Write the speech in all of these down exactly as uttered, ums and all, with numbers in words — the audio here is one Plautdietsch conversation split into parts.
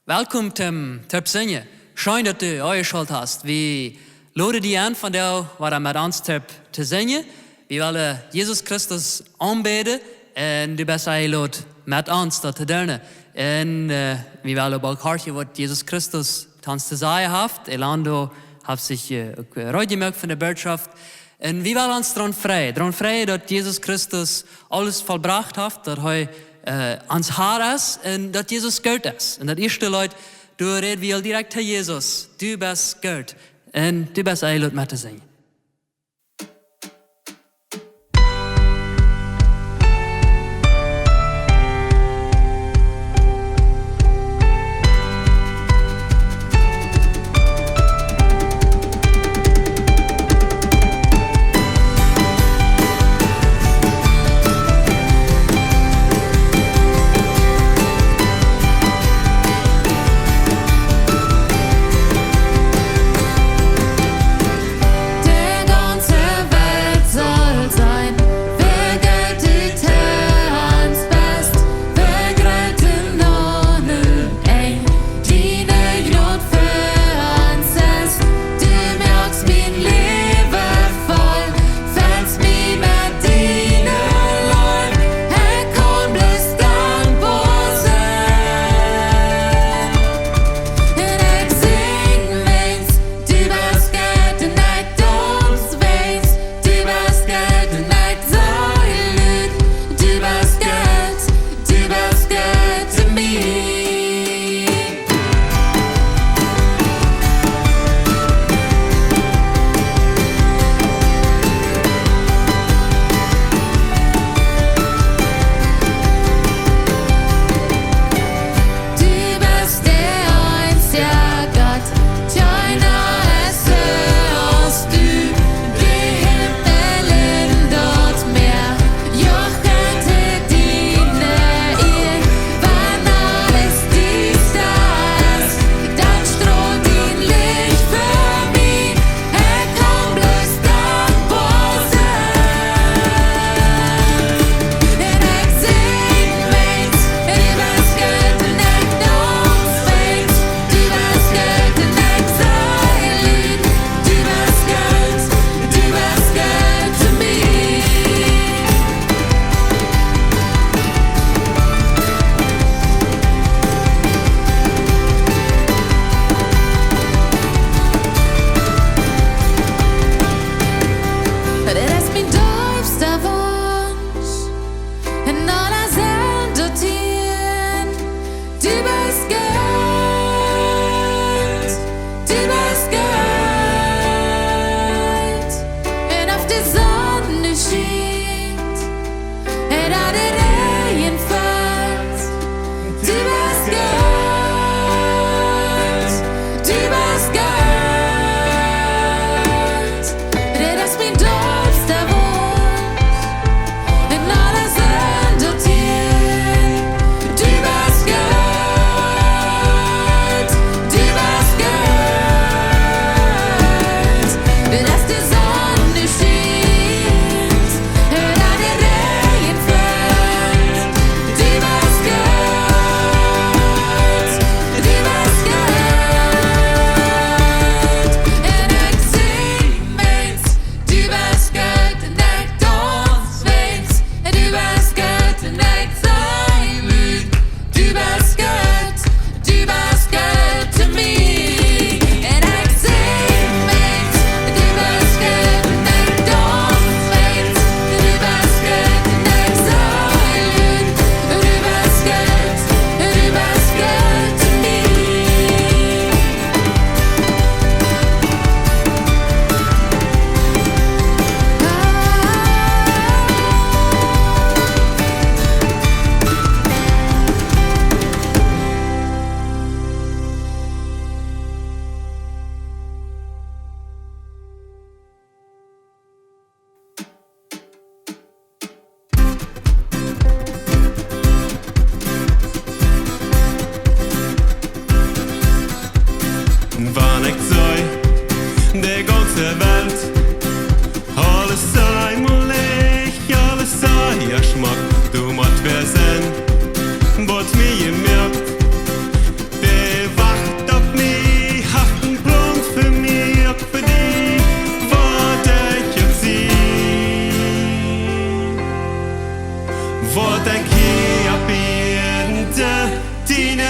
Welkom toom, toom Sinjen. Scheen, daut du aunjeschalt hast. Wie loden die en, vondoag wada met ons toop to sinjen. Wie wellen Jesus Christus aunbäden un du best enjelodt, met ons daut to doonen. Un, äh, wie wellen uk horchen, waut Jesus Christus ons to sajen haft. Elando haft sikj, äh, uk, äh, reed jemoakt von de Bootschoft. Un wie wellen ons doaraun freien, doaraun freien, daut Jesus Christus aules vollbrocht haft, daut hee, äh, ons Har es un daut Jesus goot es. Un daut ieeschte Leet, doa räd wie aul direkt to Jesus. Du best goot. Un du best enjelodt met to sinjen.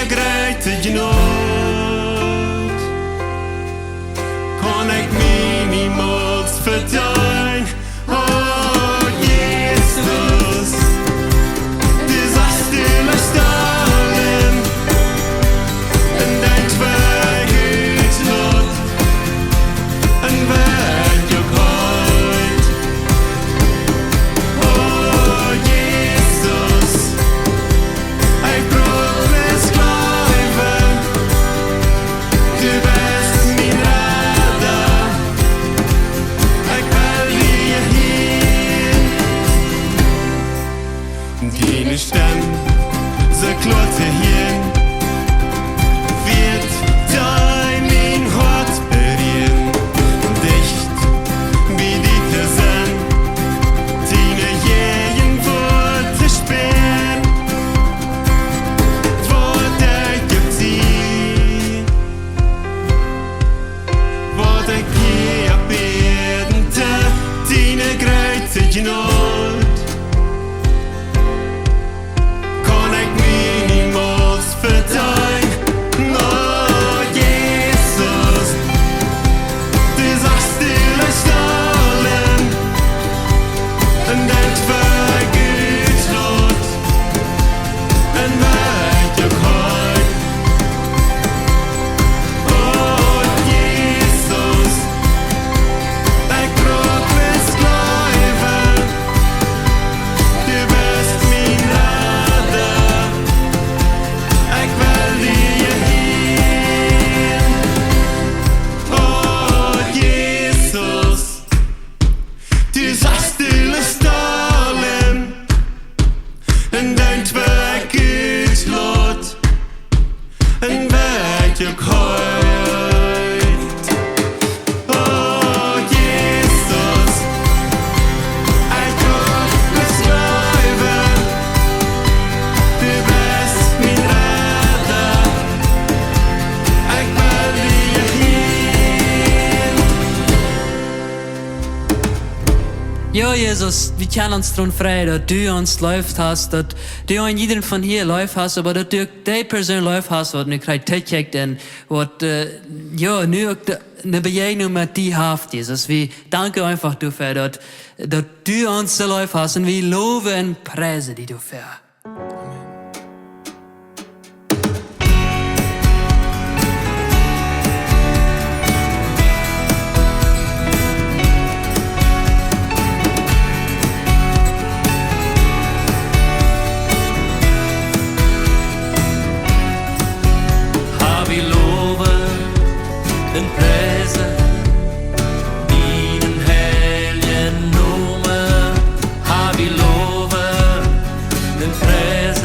Jroote Jnod kaun ekj mie niemols vedeenen. O Jesus, du sachst de Storm un dein Wort, un wort uk heet. O Jesus, ekj bruck bloos jleewen, du best mien Rada. Ekj well die hieren. Diene Stemm, see kloa to hieren, woat mien Hoat berieren. Dicht bie die to sennen, diene Jäajenwuat to spieren. Waut ekj uk sie, waut ekj hia bäden, diene groote Jnod kaun ekj mie niemols vedeenen. O Jesus, du sachst de Storm un dein Wort, un wort uk heet. O Jesus, ekj bruck bloos jleewen, du best mien Rada. Ekj well die hieren. O Jesus, du sachst de Storm un dein Wort, un wort uk heet. O Jesus, ekj kaun bloos jleewen, du best mien Rada. Ekj well die hieren. Jo, Jesus, wie kjennen ons doaraun freien, daut du ons leef hast, daut du aun jieda von hia leef hast, oba daut du uk dee Persoon leef hast, waut nu krakjt tookjikjt un waut, äh, jo, nu uk de, eene Bejäajnunk met die haft, Jesus. Wie danken eefach doafäa, daut, daut du ons soo leef hast, un wie lowen un priesen die doafäa. Hab wie lowen un priesen dienen heiljen Nomen. Hab wie lowen un priesen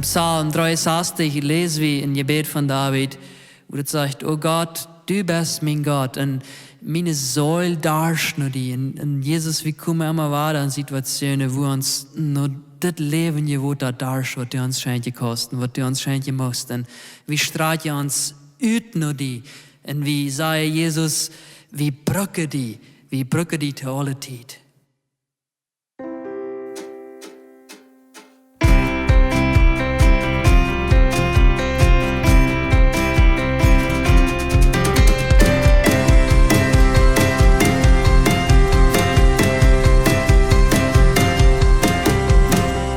Psalm dreeunsastich läs wie een Jebäd von David, wua daut sajcht: "O Gott, du best mien Gott, un miene Seel darscht no die." Un, un Jesus, wie komen emma wada en Situationen, wua ons no dit Läwen jewota darscht, waut du ons schenkjen kaust un waut du ons schenkjen muchst. Un wie strakjen ons ut no die. Un wie sajen: "Jesus, wie brucken die, wie brucken die to aule Tiet."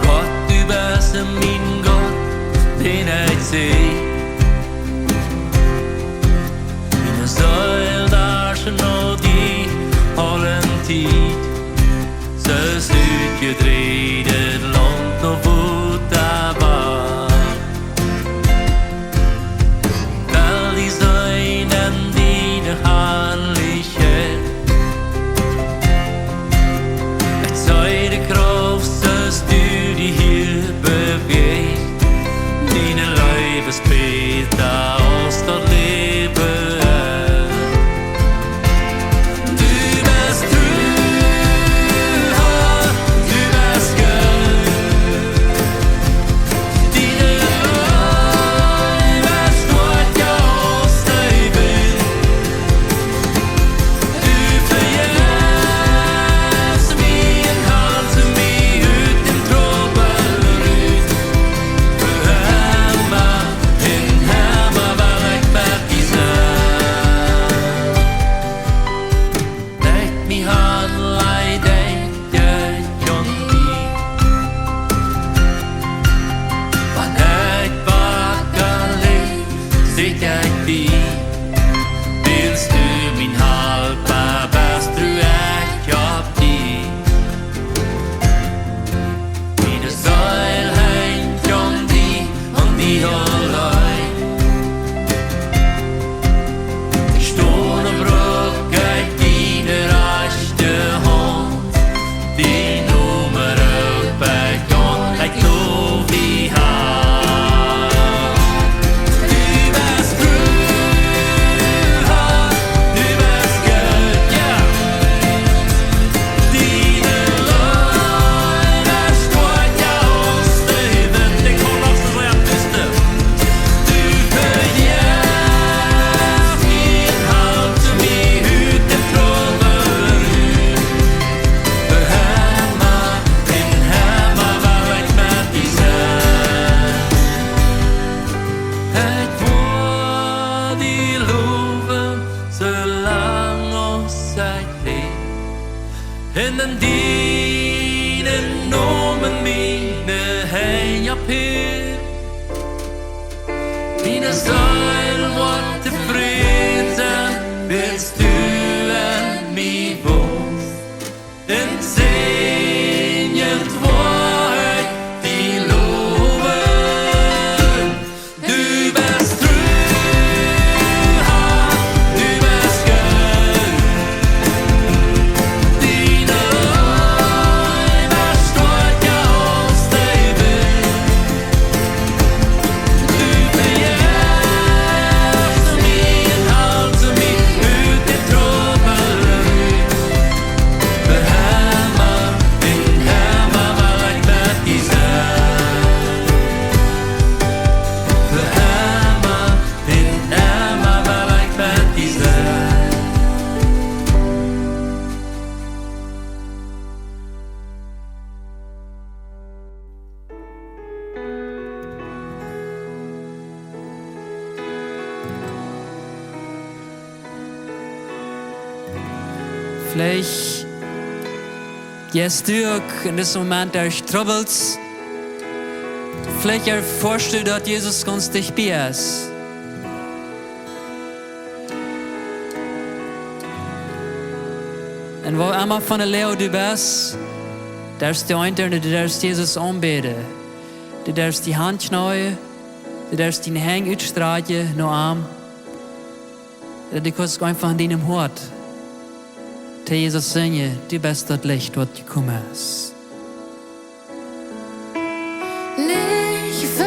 Gott, du best mien Gott, dän ekj see. Miene Seel darscht no die aule Tiet. Soo es utjedreit daut Launt no Wota. Well die seenen en diene Harlichkjeit. Ekj see de Krauft, soo aus du die hia bewäajst. Diene Leew es bäta aus daut Läwen. Du best tru, Herr, du best goot. Diene Leew es stoakja aus de Wint. Du vejefst mie un halst mie ut dän Trubbel rut. Emma un emma well ekj met die sennen. Wan ekj mien Hoat laj, denkj ekj aun die. Wan ekj wakka lich, sikj ekj die. Wiels du mien Halpa best, tru ekj opp die. Miene Seel henjt aun die, aun die auleen. Stonen bruck ekj diene rajchte Haunt. Dienen Nomen roop ekj aun, ekj low die, Herr. Du best tru, Herr, du best goot, jo. Diene Leew es stoakja aus de Wint. Ekj kaun noch soo sea bisten. Du vejefst mie un halst mie ut dän Trubbel rut. Emma un emma well ekj met die sennen. Ekj woa die lowen, soo lang aus ekj läw. Un en dienen Nomen miene Henj opphäw. Miene Seel woat tofräd sennen, wiels du en mie wonst. Un sinjent woa ekj die lowen. Du best tru, Herr, du best goot. Diene Leew es stoakja aus de Wint. Du vejefst mie un halst mie ut dän Trubbel rut. Emma un emma well ekj met die sennen. Emma un emma well ekj met die sennen. Veleicht jeist du uk en dit Moment derch Trubbels. Veleicht erfoascht du, daut Jesus gaunz dicht bie es. Un wua emma von de Loag du best, derfst du eent doonen, du derfst Jesus aunbäden. Du derfst die Haunt kjneen, du derfst diene Henj utstrakjen no am. Ooda du kaust uk eefach en dienem Hoat to Jesus sajen: Du best daut Licht, waut jekomen es. Licht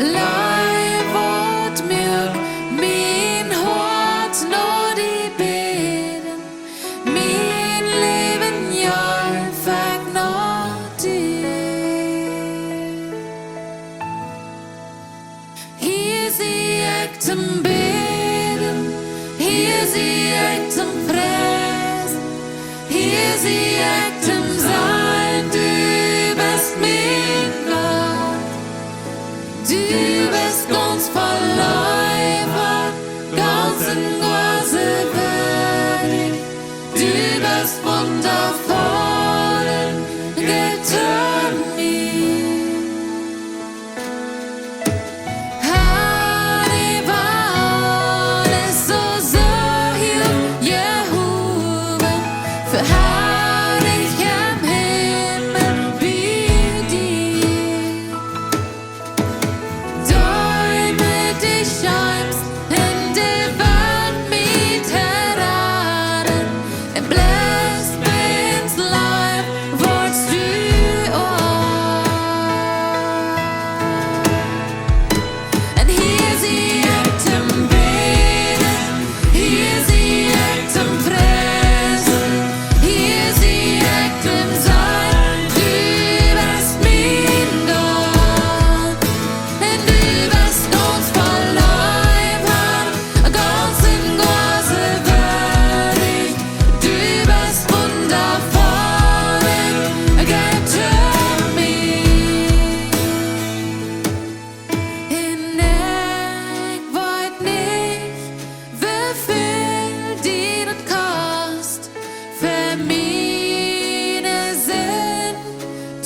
Leew woat mie mien Hoat no die bäden, mien Läwen jeef ekj no die. Hia sie ekj toom bäden, hia sie ekj toom priesen, hia sie ekj toom sajen, du best mien Gott. Du best gaunz voll Leew, gaunz un gaunz würdich. Du best wundaboaren Gott to mie. Herr, du best soo, soo hooch jehowen, veharlicht em Himmel bie die. Dee met die schepst un dee woat mie raden, un bloos bie ons Leew woascht du opp. Un hia sie ekj toom bäden, hia sie ekj toom priesen, hia sie ekj toom sajen, du best mien Gott. Un du best gaunz voll Leew, gaunz un gaunz würdich. Du best wundaboaren Gott to mie. Un ekj weet nich, woo väl die daut kost, fa miene Sind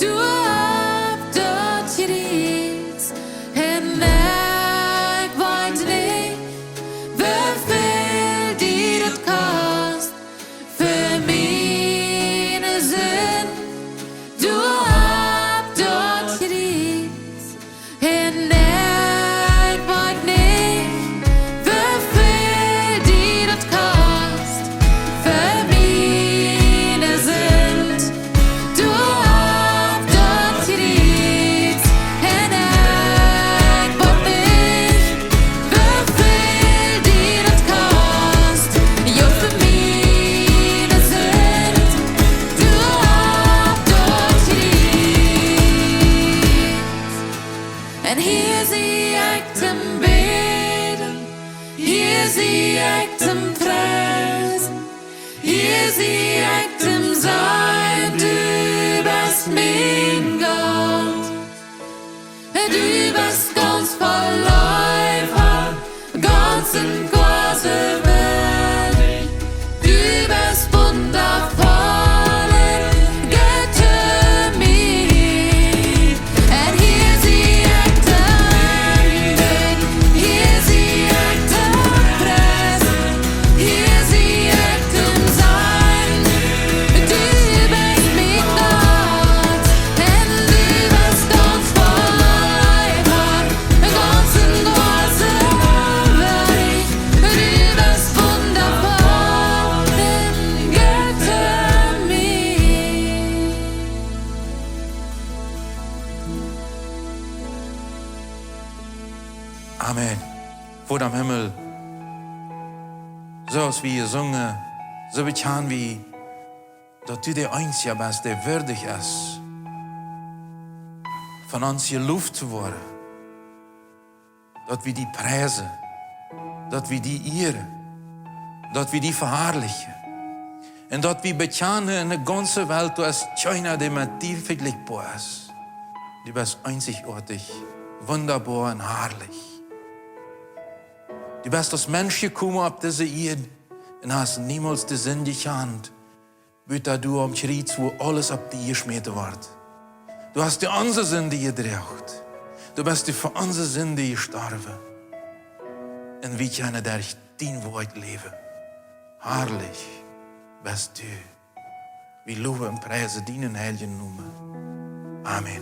doa opp daut Kjriez. Un ekj weet nich, woo väl die daut kost, fa miene Sind doa opp daut Kjriez. Un ekj weet nich, woo väl die daut kost, fa miene Sind doa opp daut Kjriez. Un ekj weet nich, woo väl die daut kost, jo, fa miene Sind doa opp daut Kjriez. Un hia sie ekj toom bäden, hia sie ekj toom priesen, hia sie ekj toom sajen, du best mien Gott. Du best gaunz voll Leew, gaunz un gaunz würdich. Du best wundaboaren Gott to mie. Un hia sie ekj toom bäden, hia sie ekj toom priesen, hia sie ekj toom sajen, du best mien Gott. Un du best gaunz voll Leew, gaunz un gaunz würdich. Du best wundaboaren Gott to mie. Amen. Voda em Himmel, soo aus wie jesungen, soo bekjanen wie, daut du de eensja best, dee würdich es, von ons jeloft to woaren. Daut wie die priesen, daut wie die ieren, daut wie die veharlichen. Un daut wie bekjanen en de gaunze Welt, du best kjeena, dee met die vejlikjboa es. Du best eenzichoatich, wundaboa un harlich. Du best aus Mensch jekomen opp dise Ieed un hast niemols de Sind jekjant, buta doa aum Kjriez, wua aules opp die jeschmäten wort. Du hast doa onse Sind jedroagen. Du best doa fa onse Sind jestorwen. Un wie kjennen derch dien Wuat läwen. Harlich best du. Wie lowen un priesen dienen heiljen Nomen. Amen.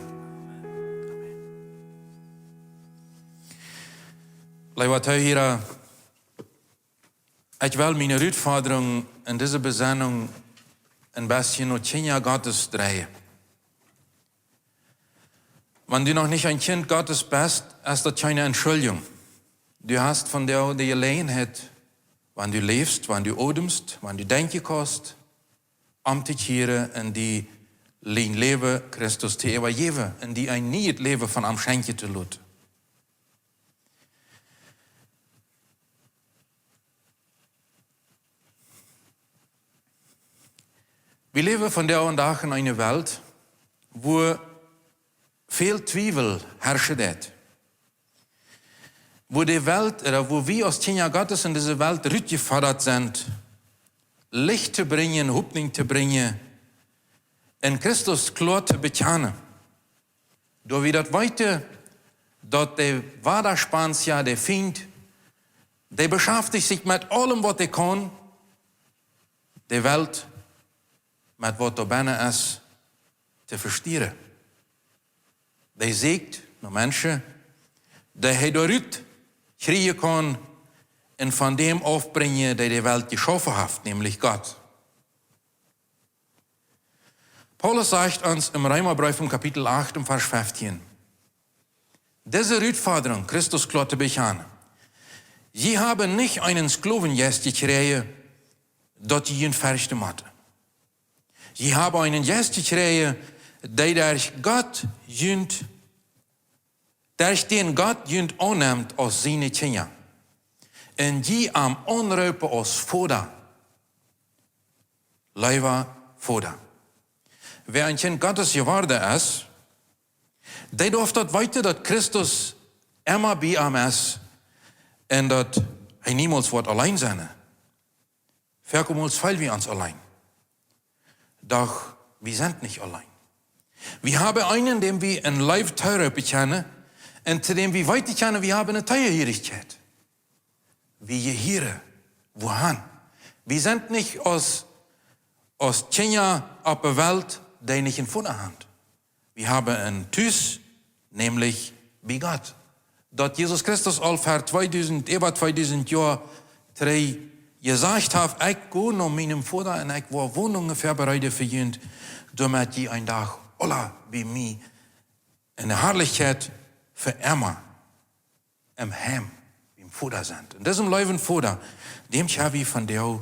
Leewe Tohiera, ekj well miene Rutfodrunk en dise Besennunk een bät no Kjinja Gottes dreien. Wan du noch nich een Kjint Gottes best, es daut kjeene Entschuldjunk. Du hast vondoag de Jeläajenheit, wan du läfst, wan du odemst, wan du denkjen kaust, omtokjieren un die dien Läwen Christus to äwajäwen un die een nieet Läwen von am schenkjen to loten. Wie läwen vondoag dän Dach en eene Welt, wua väl Twiewel harschen deit. Wua de Welt, ooda wua wie aus Kjinja Gottes en dise Welt rutjefodat sent, Licht to brinjen, Hopninj to brinjen un Christus kloa to bekjanen. Doa wie daut weeten, daut de Wadaspanzja, de Fient, dee beschaftich sikj met aulem waut hee kaun, de Welt met waut doa bennen es to vestieren. Dee sieekjt no Menschen, dee hee doa rut kjrieen kaun un von däm aufbrinjen, dee de Welt jeschaufen haft, nämlich Gott. Paulus sajcht ons em Reemabreef em Kapitel acht, em Varsch feftieen, dise Rutfodrunk, Christus kloa to bekjanen: Jie haben nich eenen Sklowenjeist jekjräajen, daut jie junt ferchten motten. Jie haben eenen Jeist jekjräajen, dee derch Gott junt, derch dän Gott junt aunnemt aus siene Kjinja. Un jie am aunroopen aus Voda, leewa Voda. Wäa een Kjint Gottes jeworden es, dee darf daut weeten, daut Christus emma bie am es un daut hee niemols woat auleen sennen. Foakemols feel wie ons auleen. Doch wie sent nich auleen. Wie haben eenen, däm wie en Leew toroopen kjennen un to däm wie weeten kjennen, wie haben eene Toherichkjeit. Wie jehieren wuahan? Wie sent nich aus, aus Kjinja opp de Welt, dee nich een Voda haben. Wie haben een Tus, nämlich bie Gott. Daut Jesus Christus aul ver tweedusent, äwa tweedusent Joa trigj jesajcht haft: Ekj go no mienem Voda un ekj woa Wonungen väabereiden fa junt, doamet jie een Dach aula bie mie en de Harlichkjeit fa emma em Heim biem Voda sent. Un disen leewen Voda, däm kjenn wie vondoag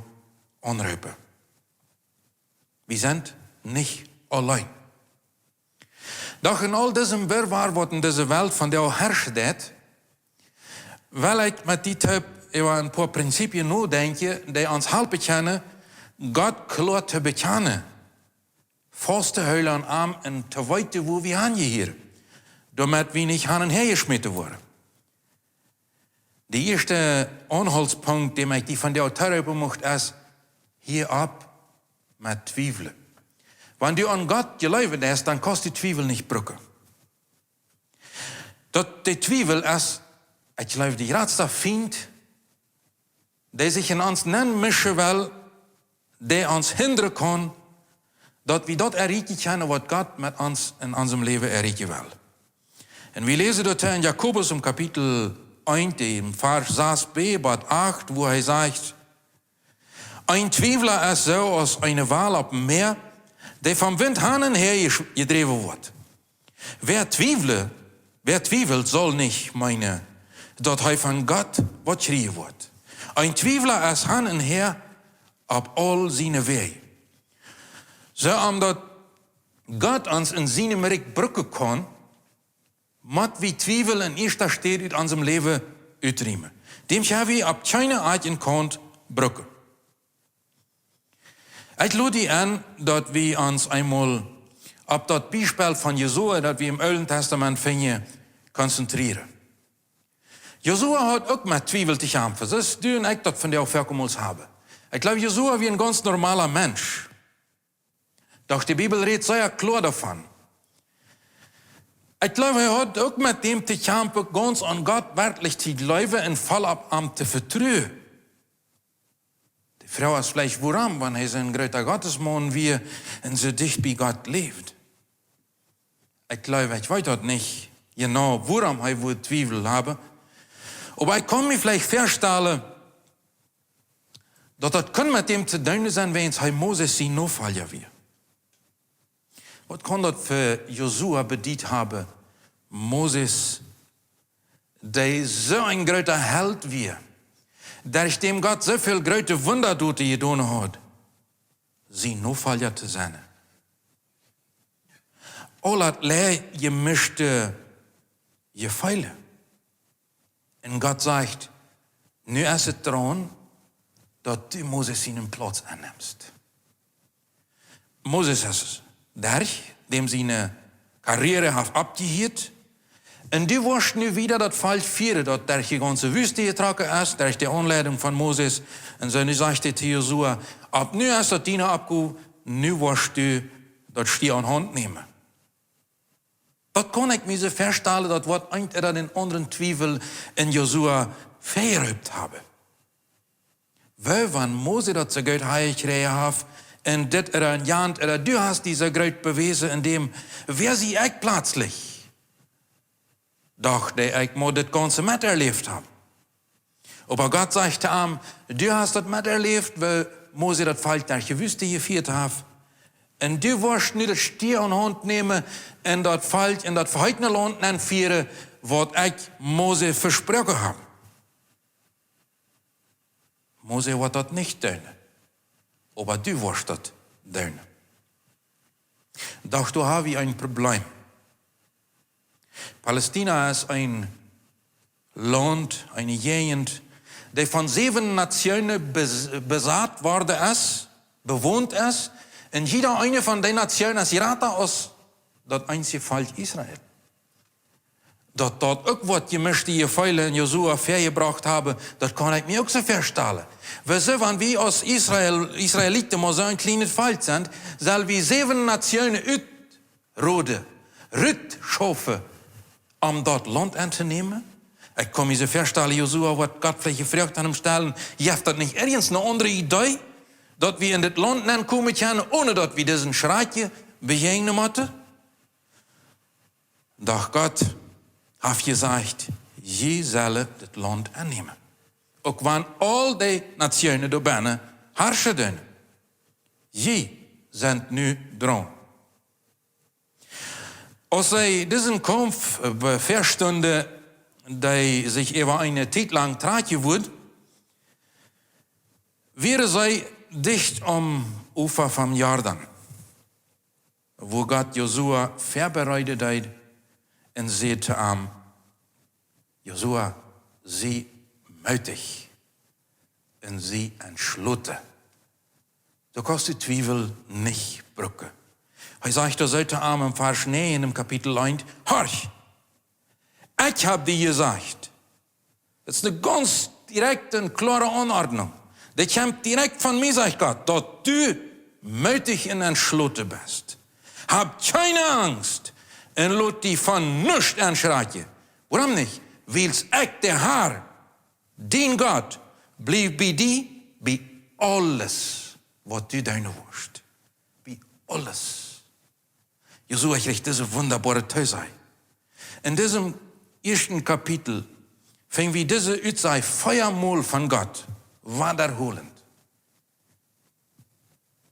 aunroopen. Wie sent nich auleen. Doch en aul disem Wirrwarr, waut en dise Welt vondoag harschen deit, well ekj met die Tipp äwa een poa Prinzipien nodenkjen, dee ons halpen kjennen, Gott kloa to bekjanen, faust to hoolen aun am un to weeten, wua wie aunjehieren, doamet wie nich han un häa jeschmäten woaren. De ieeschte Aunholtspunkt, däm ekj die vondoag toroopen mucht, es: Hia opp met twiewlen. Wan du aun Gott jleewen deist, dan kaust du Twiewel nich brucken. Daut, de Twiewel es, ekj jleew, de jratsta Fient, dee sikj en ons nenmischen well, dee ons hindren kaun, daut wie daut erreichen kjennen, waut Gott met ons en onsem Läwen erreichen well. Un wie läsen daut en Jakobus em Kapitel eent, em Varsch sas b bat acht, wua hee sajcht: Een Twiewla es soo aus eene Wal oppem Mäa, dee vom Wint han un häa jesch-, jedräwen woat. Wäa twiewelt, wäa twiewelt, saul nich meenen, daut hee von Gott waut kjrieen woat. Een Twiewla es han un häa opp aul siene Wäaj. Soo, om daut Gott ons en sienem Rikj brucken kaun, mott wie Twiewel en ieeschte Städ ut onsem Läwen utriemen. Däm kjenn wie opp kjeene Art un Kaunt brucken. Ekj lod die en, daut wie ons eemol opp daut Biespel von Josua, daut wie em Oolen Testament finjen, konzentrieren. Josua haud uk met Twiewel to kjamfen, soo aus du un ekj daut vondoag foakemols haben. Ekj jleew, Josua wia een gaunz normala Mensch. Doch de Bibel rät sea kloa doavon. Ekj jleew, hee haud uk met däm to kjamfen, gaunz aun Gott werkjlich to jleewen un voll opp am to vetruen. De Froag es veleicht, wuarom, wan hee soon groota Gottesmaun wia un soo dicht bie Gott läwd. Ekj jleew, ekj weet daut nich jeneiw, wuarom hee wudd Twiewel haben. Oba ekj kaun mie veleicht väastalen, daut daut kunn met däm to doonen sennen, wiels hee Moses sien Nofolja wia. Waut kaun daut fa Josua bediet haben, Moses, dee soo een groota Helt wia, derch däm Gott soo väl groote Wundadoten jedonen haud, sien Nofolja to sennen. Aul daut läd jemischte Jefeele. Un Gott sajcht: "Nu es et draun, daut du Moses sienen Plauz ennemst." Moses es derch, däm siene Karriere haft aufjehieet. Un du woascht nu wieda daut Volkj fieren, daut derch de gaunze Wüste jetrocken es, derch de Aunleidunk von Moses. Un soo nu sajcht hee to Josua: "Opp nu es daut diene Oppgow, nu woascht du daut Stia aun Haunt nämen." Daut kaun ekj mie soo väastalen, daut woat eent ooda dän aundren Twiewel en Josua väajeroopt haben. Woo, wan Mose daut soo goot hajekjräajen haft, un dit ooda un jant ooda: "Du hast die soo groot bewäsen en däm, wäa sie ekj pletslich?" Doch dee ekj mau dit gaunze meterläft hab. Oba Gott sajcht to am: "Du hast daut meterläft, woo Mose daut Volkj derch de Wüste jefieet haft. Un du woascht nu daut Stia aun Haunt nämen un daut Volkj en daut veheetne Launt nenfieren, waut ekj Mose vesproaken hab." Mose woat daut nich doonen, oba du woascht daut doonen. Doch doa hab wie een Problem. Palästina es een Launt, eene Jäajent, dee von säwen Nationen bes-, besat worden es, bewont es. Un jieda eene von dee Nationen es jrata aus daut eensje Volkj Israel. Daut daut uk waut jemischte Jefeele en Josua väajebrocht haben, daut kaun ekj mie uk soo väastalen. Wie sent, wan wie aus Israel, Israeliten mau soo een kjlienet Volkj sent, sell wie säwen Nationen utroden, rutschaufen, om daut Launt auntonämen? Ekj kaun mie soo väastalen, Josua woat Gott veleicht jefroacht haben: "Jeft daut nich irjent eene aundre Idee, daut wie en dit Launt nenkomen kjennen, onen daut wie disen Schrakj bejäajnen motten?" Doch Gott haft jesajcht: "Jie sellen dit Launt ennämen, uk wan aul dee Nationen doa bennen harschen doonen. Jie sent nu draun." Aus see disen Kaumf, äh, be-, väastunden, dee sikj äwa eene Tiet lang trakjen wudd, wieren see dicht aum Ufa vom Jordan, wua Gott Josua väabereeden deed un säd to am: "Josua, sie mootich un sie entschloten. Du kaust dän Twiewel nich brucken." Hee sajcht doa soo to am em Varsch näajen en däm Kapitel eent: "Horch, ekj hab die jesajcht." Daut es eene gaunz direkte un kloare Aunordnunk. Dee kjemt direkt von mie, sajcht Gott, daut du mootich un entschloten best. Hab kjeene Angst un lot die von nuscht enschrakjen. Wuarom nich? Wiels ekj, de Har, dien Gott, bliew bie die, bie aules, waut du doonen woascht. Bie aules. Josua kjricht dise wundaboare Toosaj. En disem ieeschten Kapitel finj wie dise Utsaj veamol von Gott wadaholent.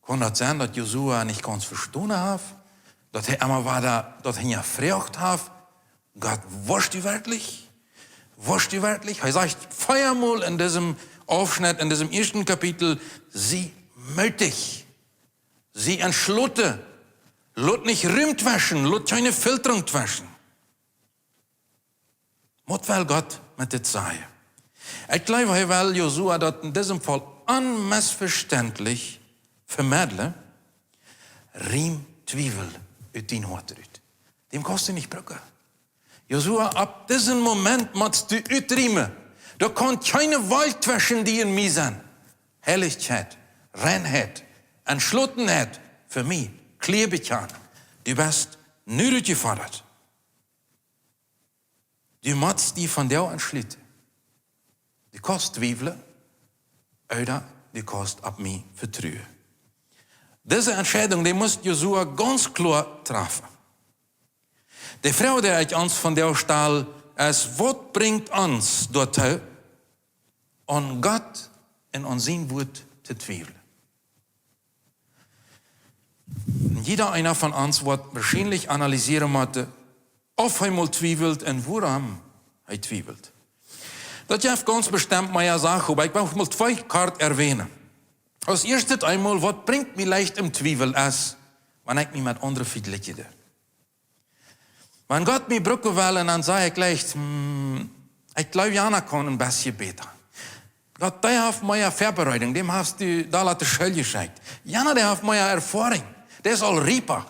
Kaun daut sennen, daut Josua nich gaunz vestonen haft, daut hee emma wada daut hinjafroagt haft: "Gott, woascht du werkjlich? Woascht du werkjlich?" Hee sajcht veamol en disem Aufschnett, en disem ieeschten Kapitel: "Sie mootich. Sie entschloten. Lot nich Rum tweschen, lot kjeene Filterunk tweschen." Waut well Gott met dit sajen? Ekj jleew, hee well Josua daut en disem Faul onmesveständlich vemedlen: Rim Twiewel ut dien Hoat rut. Dän kaust du nich brucken. Josua, opp disen Moment motst du utriemen. Doa kaun kjeene Wolkj tweschen die un mie sennen. Heilichkjeit, Reinheit, Entschlotenheit fa mie, kjlea bekjanen. Du best nu utjefodat. Du motst die vondoag entschluten. Du kaust twiewlen, ooda du kaust opp mie vetruen. Dise Entscheidunk, dee must Josua gaunz kloa trafen. De Froag, dee ekj ons vondoag stal, es: Waut brinjt ons doatoo, aun Gott un aun sien Wuat to twiewlen? Jieda eena von ons woat woarschienlich analysieren motten, Auf hee mol twiewelt un wuarom hee twiewelt. Daut jeft gaunz bestemmt mea Sachen, oba ekj well mol twee kort erwähnen. Aus ieeschtet eemol, waut brinjt mie leicht em Twiewel es, wan ekj mie met aundre vejlikjen doo. Wan Gott mie brucken well, dan saj ekj leicht, hm, ekj jleew, jana kaun een bät bäta. Gott, dee haft mea Väabereidunk, däm hast du daut de School jeschekjt. Jana, dee haft mea Erfoarunk, dee es aul riepa.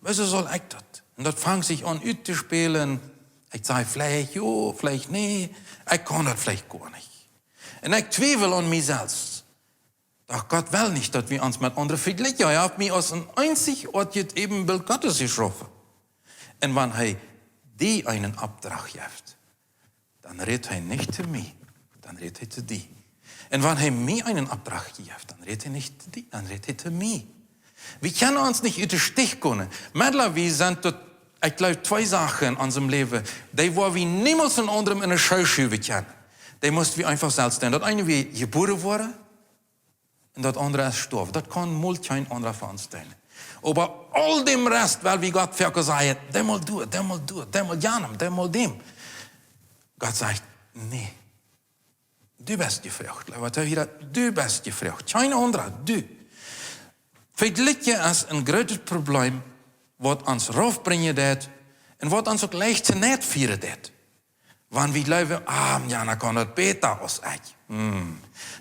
Woo saul ekj daut? Un daut fangt sikj aun uttospälen. Ekj saj veleicht jo, veleicht nä. Ekj kaun daut veleicht goanich. Un ekj twiewel aun mie selfst. Doch Gott well nich, daut wie ons met aundre vejlikjen. Hee haft mie aus een eenzigoatjet Äbenbilt Gottes jeschaufen. Un wan hee die eenen Opdrach jeft, dan rät hee nich to mie, dan rät hee to die. Un wan hee mie eenen Opdrach jeft, dan rät hee nich to die, dan rät hee to mie. Wie kjennen ons nich ut de Stich komen. Meddel wie sent daut, ekj jleew, twee Sachen en onsem Läwen, dee woa wie niemols een aundrem en de Schoo schuwen kjennen. Dee must wie eefach selfst doonen. Daut eene, wie jebuaren woaren, un daut aundre es stoawen. Daut kaun mol kjeen aundra fa ons doonen. Oba aul däm Rest, well wie Gott foaken sajen, doo mol du, doo mol du, doo mol janem, doo mol däm. Gott sajcht, nä. Du best jefroacht, leewa Tohiera, du best jefroacht. Kjeen aundra, du. Vejlikjen es een grootet Problem, waut ons raufbrinjen deit un waut ons uk leicht to Neid fieren deit. Wan wie jleewen, ah, jana kaun daut bäta aus ekj. Hm,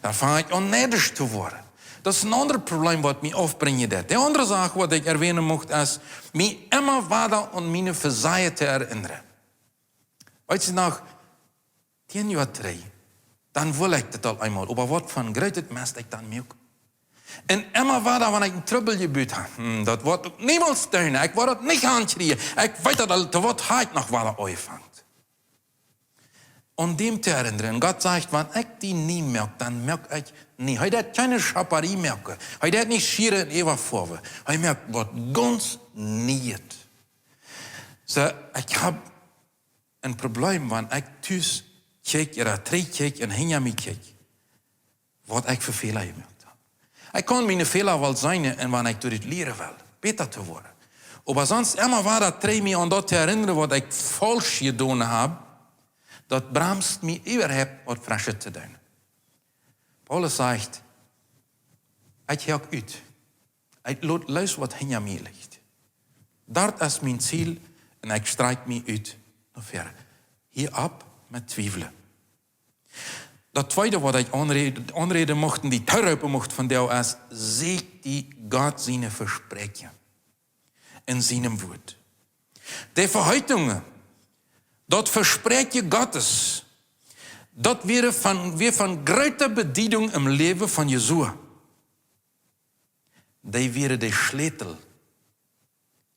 dan fang ekj aun neidisch to woaren. Daut es een aundret Problem, waut mie aufbrinjen deit. De aundre Sach, waut ekj erwähnen mucht, es, mie emma wada aun miene Vesajen to erinnern. Weetst du noch, tieen Joa trigj, dan wull ekj daut aul eemol, oba waut fa een grootet Mest ekj dan muak. Un emma wada, wan ekj een Trubbel jebut hab, hm, daut woat uk niemols doonen, ekj woa daut nich aunkjrieen, ekj weet daut aul, to waut hab ekj noch wada aunjefongen. Om däm to erinnern, Gott sajcht, wan ekj die nie moak, dan moak ekj nie. Hee deit kjeene Schaparie moaken, hee deit nich schieren un äwafoawen, hee moakt waut gaunz Nieet. Soo, ekj hab een Problem, wan ekj tus kjikj, ooda trigj kjikj un hinja mie kjikj, waut ekj fa Fäla jemoakt hab. Ekj kaun miene Fäla woll seenen un wan ekj doa ut lieren well, bäta to woaren. Oba sonst emma wada trigj mie aun daut to erinnern, waut ekj faulsch jedonen hab, daut bremst mie äwahaupt, waut Freschet to doonen. Paulus sajcht, ekj hoak ut. Ekj lot loos, waut hinja mie licht. Daut es mien Ziel un ekj strakj mie ut no väaren. Hia opp met twiewlen. Daut tweede, waut ekj aunre-, aunräden mucht, die tooroopen mucht vondoag es, sieekj die Gott siene Vespräakjen en sienem Wort. De Veheitungen, daut Vespräakjen Gottes, daut wia von, wia von groote Bediedunk em Läwen von Josua. Dee wieren de Schlätel,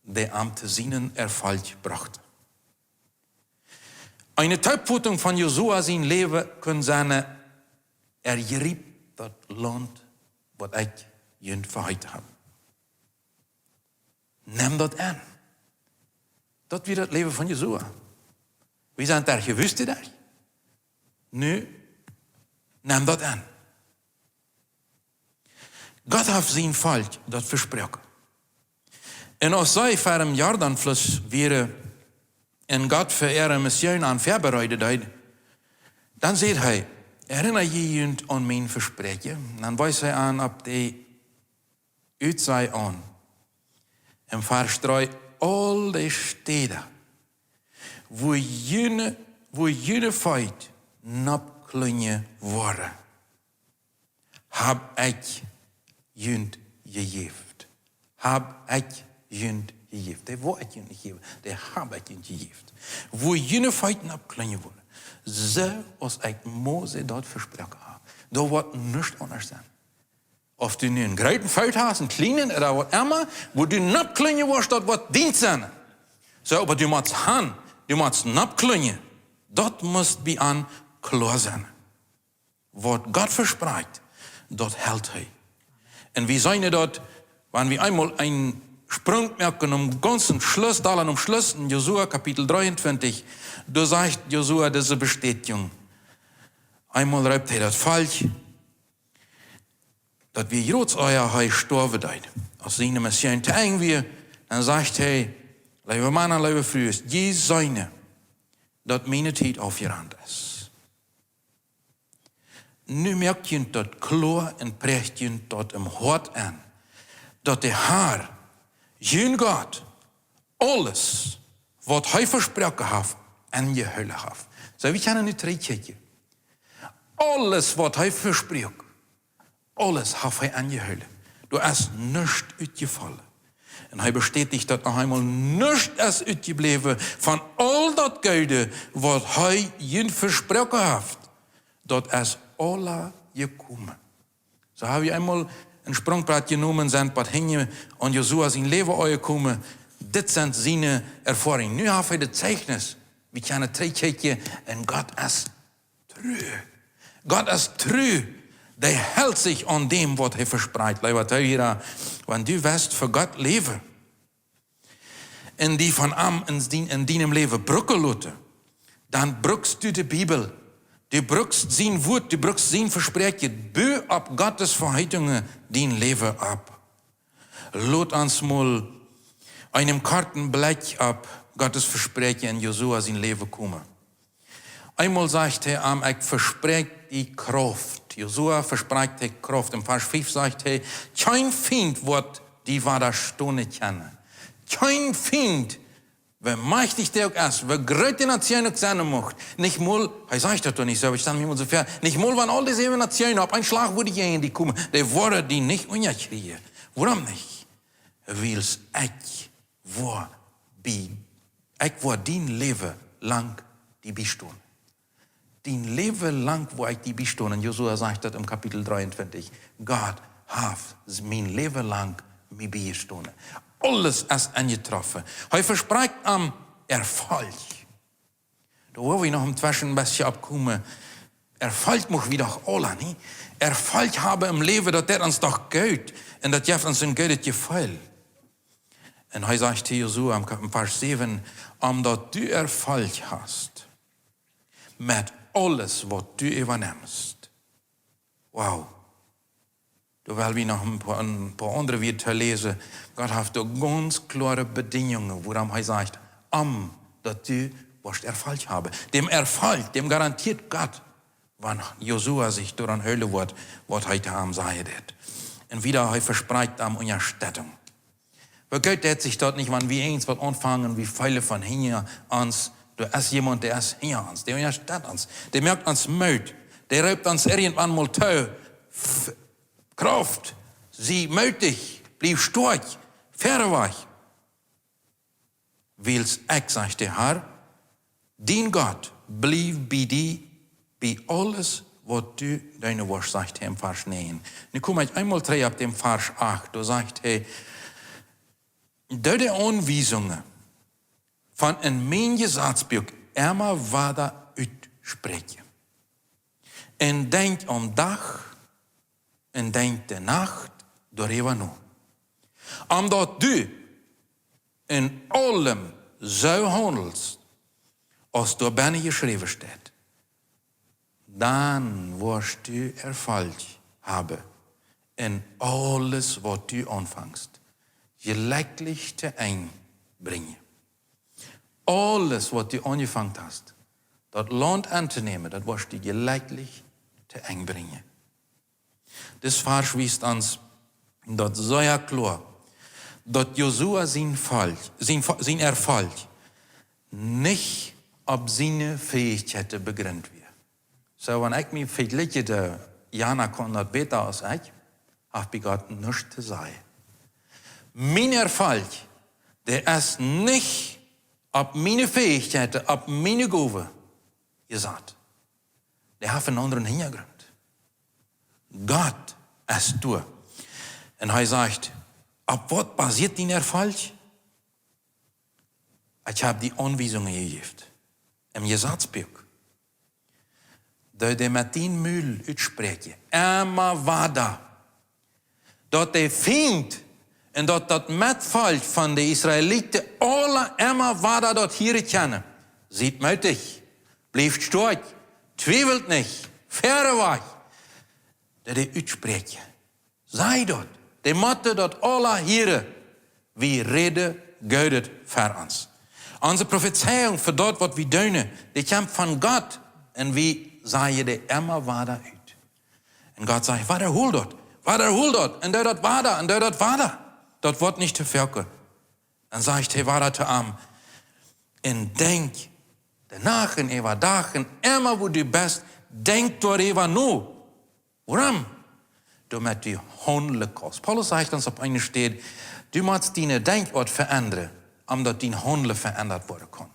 dee am to sienen Erfolg brochten. Eene Toopotunk von Josua sien Läwen kunn sennen, er jriept daut Launt, waut ekj junt veheet hab. Nemm daut aun. Daut wia daut Läwen von Josua. Wie sent doa jewusst, doa? Nu, nemm daut aun. Gott haft sien Volkj daut vesproaken. Un aus see ver däm Jordanfluss wieren un Gott fa äare Mission an väabereiden deed, dan säd hee, erinna jie junt aun mien Vespräakjen? Dan wees hee an opp de Utsaj aun. Un vestrei aul de Städen, wua june, wua june Feet nopp klunjen woaren, hab ekj junt jejäft. Hab ekj junt jejäft. Dee woa ekj junt nich jäwen, dee hab ekj junt jejäft. Wua june Feet nopp klunjen woaren. Soo aus ekj Mose daut vesproaken hab. Doa woat nuscht aundasch sennen. Auf du nu een grooten Foot hast, een kjlienen ooda waut emma, wua du nopp klunjen woascht, daut woat diens sennen. Soo, oba du motst han, du motst nopp klunjen. Daut mott bie ons kloa sennen. Waut Gott vesprakjt, daut helt hee. Un wie seenen daut, wan wie eemol eenen Sprunk moaken, om gaunz aum Schluss, dan aum Schluss en Josua Kapitel dreeuntwintich, doa sajcht Josua dise Bestätigung. Eemol roopt hee daut Volkj, daut wia jrod ea hee stoawen deed. Aus siene Mission to Enj wia, dan sajcht hee, Leewe Mana, leewe Frues, jie seenen, daut miene Tiet aufjerant es. Nu moakt junt daut kloa un prächt junt daut em Hoat aun, daut de Har, jun Gott, aules, waut hee vesproaken haft, enjehoolen haft. Soo, wie kjennen nu trigjkjikjen. Aules, waut hee vesproak, aules haft hee enjehoolen. Doa es nuscht utjefollen. Un hee bestädicht daut noch eemol: Nuscht es utjebläwen von aul daut Goode, waut hee junt vesproaken haft. Daut es aula jekomen. Soo ha wie eemol een Sprungbrett jenomen, sent bat hinjen aun Josua sien Läwen aunjekomen. Dit sent siene Erfoarungen. Nu haft hee daut Zeichnis. Wie kjennen trigjkjikjen, un Gott es tru. Gott es tru. Dee helt sikj aun däm, waut hee vesprakjt. Leewa Tohiera, wan du west fa Gott läwen un die von am en dien, en dienem Läwen brucken loten, dan brukst du de Bibel. Du brukst sien Wuat, du brukst sien Vespräakjen. Bu opp Gottes Veheitungen dien Läwen opp. Lot ons mol eenen korten Blikj opp Gottes Vespräakjen en Josua sien Läwen komen. Eemol sajcht hee am: Ekj vespräakj die Krauft. Josua vesprakjt hee Krauft. Em Varsch fief sajcht hee: Kjeen Fient woat die wadastonen kjennen. Kjeen Fient, woo majchtich dee uk es, woo groot de Nation uk sennen mucht, nich mol, hee sajcht daut doch nich soo, oba ekj stal mie mol soo väa, nich mol wan aul dise säwen Nationen opp een Schlach wudden jäajen die komen, dee wudden die nich unjakjrieen. Wuarom nich? Wiels ekj woa bie, ekj woa dien Läwen lang die biestonen. Dien Läwen lang woa ekj die biestonen. Josua sajcht daut em Kapitel dreeuntwintich. Gott haft mien Läwen lang mie biejestonen. Aules es enjetroffen. Hee vesprakjt am Erfolg. Doa woa wie noch em Tweschen een bät oppkomen. Erfolg mucht wie doch aula, nich? Erfolg haben em Läwen, daut deit ons doch goot. Un daut jeft ons een goodet Jefeel. Un hee sajcht to Josua em Kap-, em Varsch säwen: Omdaut du Erfolg hast met aules, waut du äwanemst. Wow. Doa well wie noch een poa, een poa aundre Wieed to läsen. Gott haft doa gaunz kloare Bedinjungen, wuarom hee sajcht, omdaut du woascht Erfolg haben. Däm Erfolg, däm garantieet Gott, wan Josua sikj doaraun hoolen woat, waut hee to am sajen deit. Un wieda, hee vesprakjt am Unjastettunk. Woo goot deit sikj daut nich, wan wie irjentwaut aunfangen, wie feelen von hinja ons, doa es jemaunt, dee es hinja ons, dee unjastett ons, dee moakt ons Moot, dee roopt ons irjentwan mol too: F-, Krauft, sie mootich, bliew stoakj, foa wajch. Wiels ekj, sajcht de Har, dien Gott, bliew bie die, bie aules, waut du doonen woascht, sajcht hee em Varsch näajen. Nu kom ekj eemol trigj opp däm Varsch acht, doa sajcht hee: Doo de Aunwiesungen von en mien Jesatsbuak emma wada utspräakjen. Un denkj aum Dach un denkj de Nacht doaräwa no. Omdaut du en aulem soo haundelst, aus doa bennen jeschräwen steit, dan woascht du Erfolg haben en aules, waut du aunfangst, jlekjlich to Enj brinjen. Aules, waut du aunjefongen hast, daut Launt auntonämen, daut woascht du jlekjlich to Enj brinjen. Dis Varsch wiest ons daut sea kloa, daut Josua sien Volkj, sien Vo-, sien Erfolg nich opp siene Fäichkjeiten bejrint wia. Soo, wan ekj mie vejlikj, de Jana kaun daut bäta aus ekj, haft bie Gott nuscht to sajen. Mien Erfolg, dee es nich opp miene Fäichkjeiten, opp miene Gowen jesat. Dee haft eenen aundren Hinjagrunt. Gott es doa. Un hee sajcht: Opp waut basieet dien Erfolg? Ekj hab die Aunwiesungen jejäft em Jesatsbuak. Doo dee met dien Mul utspräakjen, emma wada, daut de Fient un daut daut Metvolkj von de Israeliten aula emma wada daut hieren kjennen: Siet mootich, bliewt stoakj, twiewelt nich, foa wajch. Doo dee utspräakjen. Saj daut. Dee motten daut aula hieren: Wie räden Goodet fa ons. Onse Profezeiunk fa daut, waut wie doonen, dee kjemt von Gott. Un wie sajen dee emma wada ut. Un Gott sajcht: Wadahool daut, wadahool daut, un doo daut wada, un doo daut wada. Daut woat nich to väl. Un sajcht hee wada to am: Un denkj, de Nacht un äwa Dach un emma, wua du best, denkj doaräwa no. Wuarom? Doamet du haundlen kaust. Paulus sajcht ons opp eene Städ: Du motst diene Denkjoat veendren, om daut dien Haundlen veendat woaren kaun.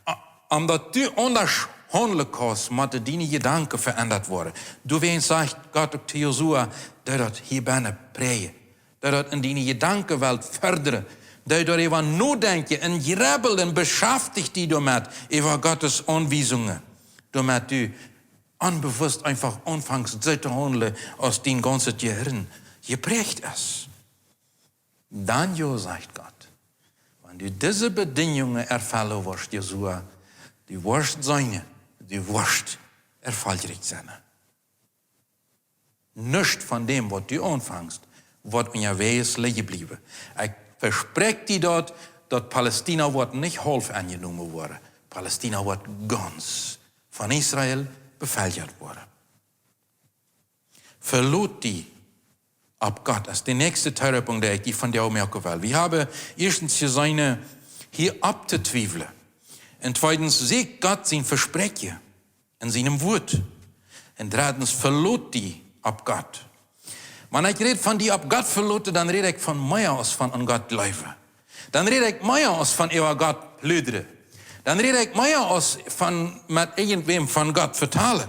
A-, om daut du aundasch haundlen kaust, motten diene Jedanken veendat woaren. Doawäajen sajcht Gott uk to Josua: Doo daut hia bennen prädjen. Doo daut en diene Jedankenwelt fördren. Doo doaräwa nodenkjen un jrebbel un beschaftich die doamet, äwa Gottes Aunwiesungen. Doamet du onbewusst eefach aunfangst soo to haundlen, aus dien gaunzet Jehirn jepräacht es. Dan jo, sajcht Gott, wan du dise Bedinjungen erfellen woascht, Josua, du woascht sennen, du woascht erfolgreich sennen. Nuscht von däm, waut du aunfangst, woat unjawäajes lijen bliewen. Ekj vespräakj die daut, daut Palästina woat nich haulf enjenomen woaren. Palästina woat gaunz von Israel beveljat woaren. Veloot die opp Gott. Daut es de näakjste Toroopunk, dee ekj die vondoag moaken well. Wie haben ieeschtens jeseenen, hia opptotwiewlen. Un tweedens, sieekj Gott sien Vespräakjen en sienem Wuat. Un dreddens, veloot die opp Gott. Wan ekj räd von die opp Gott veloten, dan räd ekj von mea aus von aun Gott jleewen. Dan räd ekj mea aus von äwa Gott pludren. Dan räd ekj mea aus von met irjentwäm von Gott vetalen.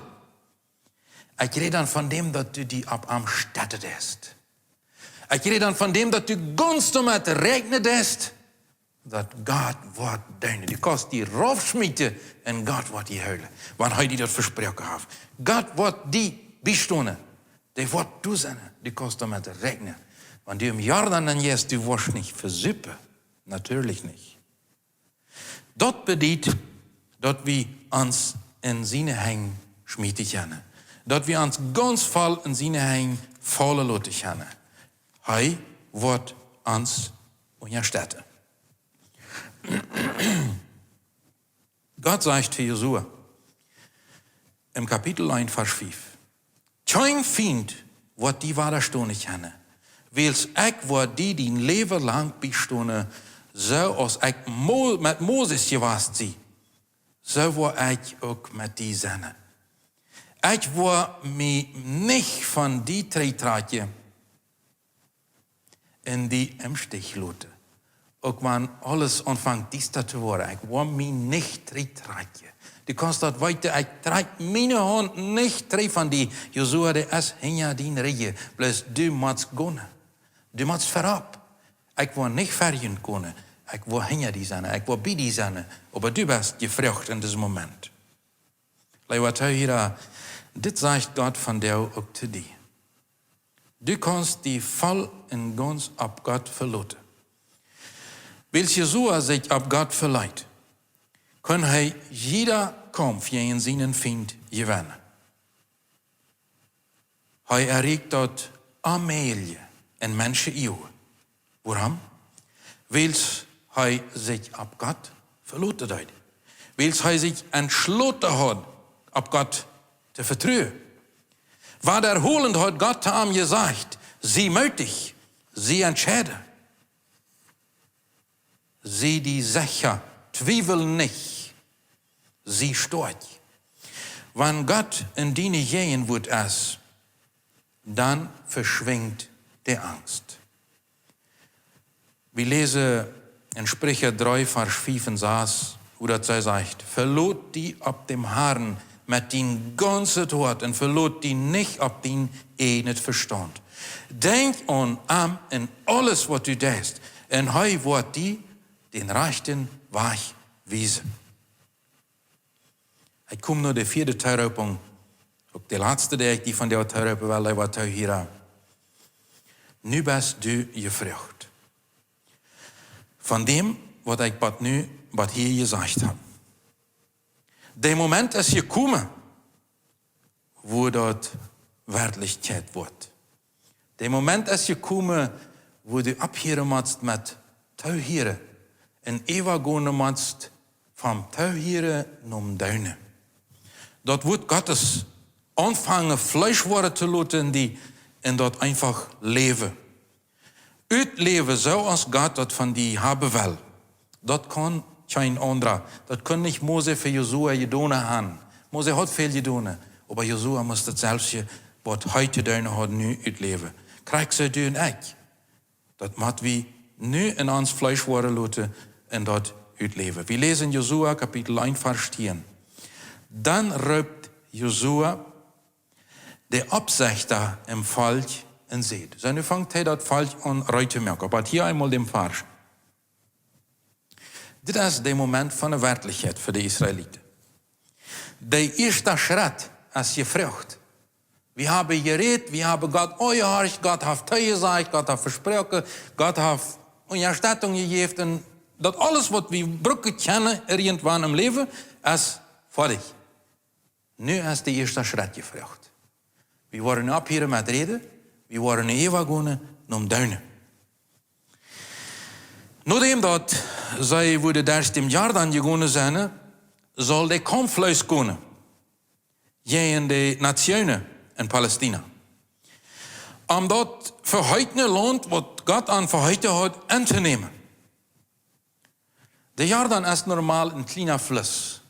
Ekj räd dan von däm, daut du die opp am stetten deist. Ekj räd dan von däm, daut du gaunz doamet räakjnen deist, daut Gott woat deenen. Du kaust die raufschmieten un Gott woat die hoolen, wan hee die daut vesproaken haft. Gott woat die biestonen. Dee woat doa sennen. Du kaust doamet räakjnen. Wan du em Jordan nenjeist, du woascht nich vesupen. Natieedlich nich. Daut bediet, daut wie ons en siene Henj schmieten kjennen. Daut wie ons gaunz voll en siene Henj faulen loten kjennen. Hee woat ons unjastetten. Gott sajcht to Josua em Kapitel eent, Varsch fief: Kjeen Fient woat die wadastonen kjennen, wiels ekj woa die dien Läwen lang biestonen, soo aus ekj Mo-, met Moses jewast sie, soo woa ekj uk met die sennen. Ekj woa mie nich von die trigjtrakjen un die em Stich loten. Uk wan aules aunfangt diesta to woaren, ekj woa mie nich trigjtrakjen. Du kaust daut weeten, ekj trakj miene Haunt nich trigj von die. Josua, dee es hinja dien Rigjen, bloos du motst gonen. Du motst verop. Ekj woa nich ver die gonen. Ekj woa hinja die sennen. Ekj woa bie die sennen. Oba du best jefroacht en disen Moment. Leewa Tohiera, dit sajcht Gott vondoag uk to die. Du kaust die voll un gaunz opp Gott veloten. Wiels Josua sikj opp Gott veleet, kunn hee jieda Kaumf jäajen sienen Fient jewennen. Hee erreicht daut Onmäajliche en Menschen Uagen. Wuarom? Wiels hee sikj opp Gott veloten deed. Wiels hee sikj entschloten haud, opp Gott to vetruen. Wadaholent haud Gott to am jesajcht: Sie mootich, sie entscheiden. Sie die secha, twiewel nich, sie stoakj. Wan Gott en diene Jäajenwuat es, dan veschwinjt de Angst. Wie läsen en Spricha dree, Varsch fief un sas, wua daut see sajcht: Velot die opp däm Harn met dien gaunzet Hoat un velot die nich opp dien ieejnet Vestaunt. Denkj aun am en aules, waut du deist, un hee woat die dän rajchten Wajch wiesen. Ekj kom no de vieede Toroopunk, uk de latste, dee ekj die vondoag toroopen well, leewa Tohiera. Nu best du jefroacht. Von däm, waut ekj bat nu, bat hia jesajcht hab. De Moment es jekomen, wua daut Werkjlichkjeit woat. De Moment es jekomen, wua du opphieren motst met toohieren un äwagonen motst vom Toohieren nom Doonen. Daut Wuat Gottes aunfangen Fleesch woaren to loten en die un daut eefach läwen. Utläwen soo aus Gott daut von die haben well. Daut kaun kjeen aundra. Daut kunn nich Mose fa Josua jedonen haben. Mose haud väl jedonen, oba Josua must daut selfst, waut hee to doonen haud, nu utläwen. Krakjt soo du un ekj. Daut mott wie nu en ons Fleesch woaren loten un daut utläwen. Wie läsen Josua Kapitel eent, Varsch tieen. Dan roopt Josua de Oppsechta em Volkj un säd. Soo, nu fangt hee daut Volkj aun reed to moaken. Oba hia eemol dän Varsch. Dit es de Moment von de Werkjlichkjeit fa de Israeliten. De ieeschta Schrett es jefroacht. Wie haben jerät, wie haben Gott aunjehorcht, Gott haft toojesajcht, Gott haft vesproaken, Gott haft Unjastettunk jejäft un daut aules, waut wie brucken kjennen irjentwan em Läwen, es foadich. Nu es de ieeschta Schrett jefroacht. Wie woaren nu opphieren met räden, wie woaren nu äwagonen nom Doonen. Nodäm daut see wudden derch dän Jordan jegonen sennen, saul de Kaumf loskomen jäajen de Natsjoonen en Palästina, om daut veheetne Launt, waut Gott an veheeten haud, auntonämen. De Jordan es normal een kjliena Fluss.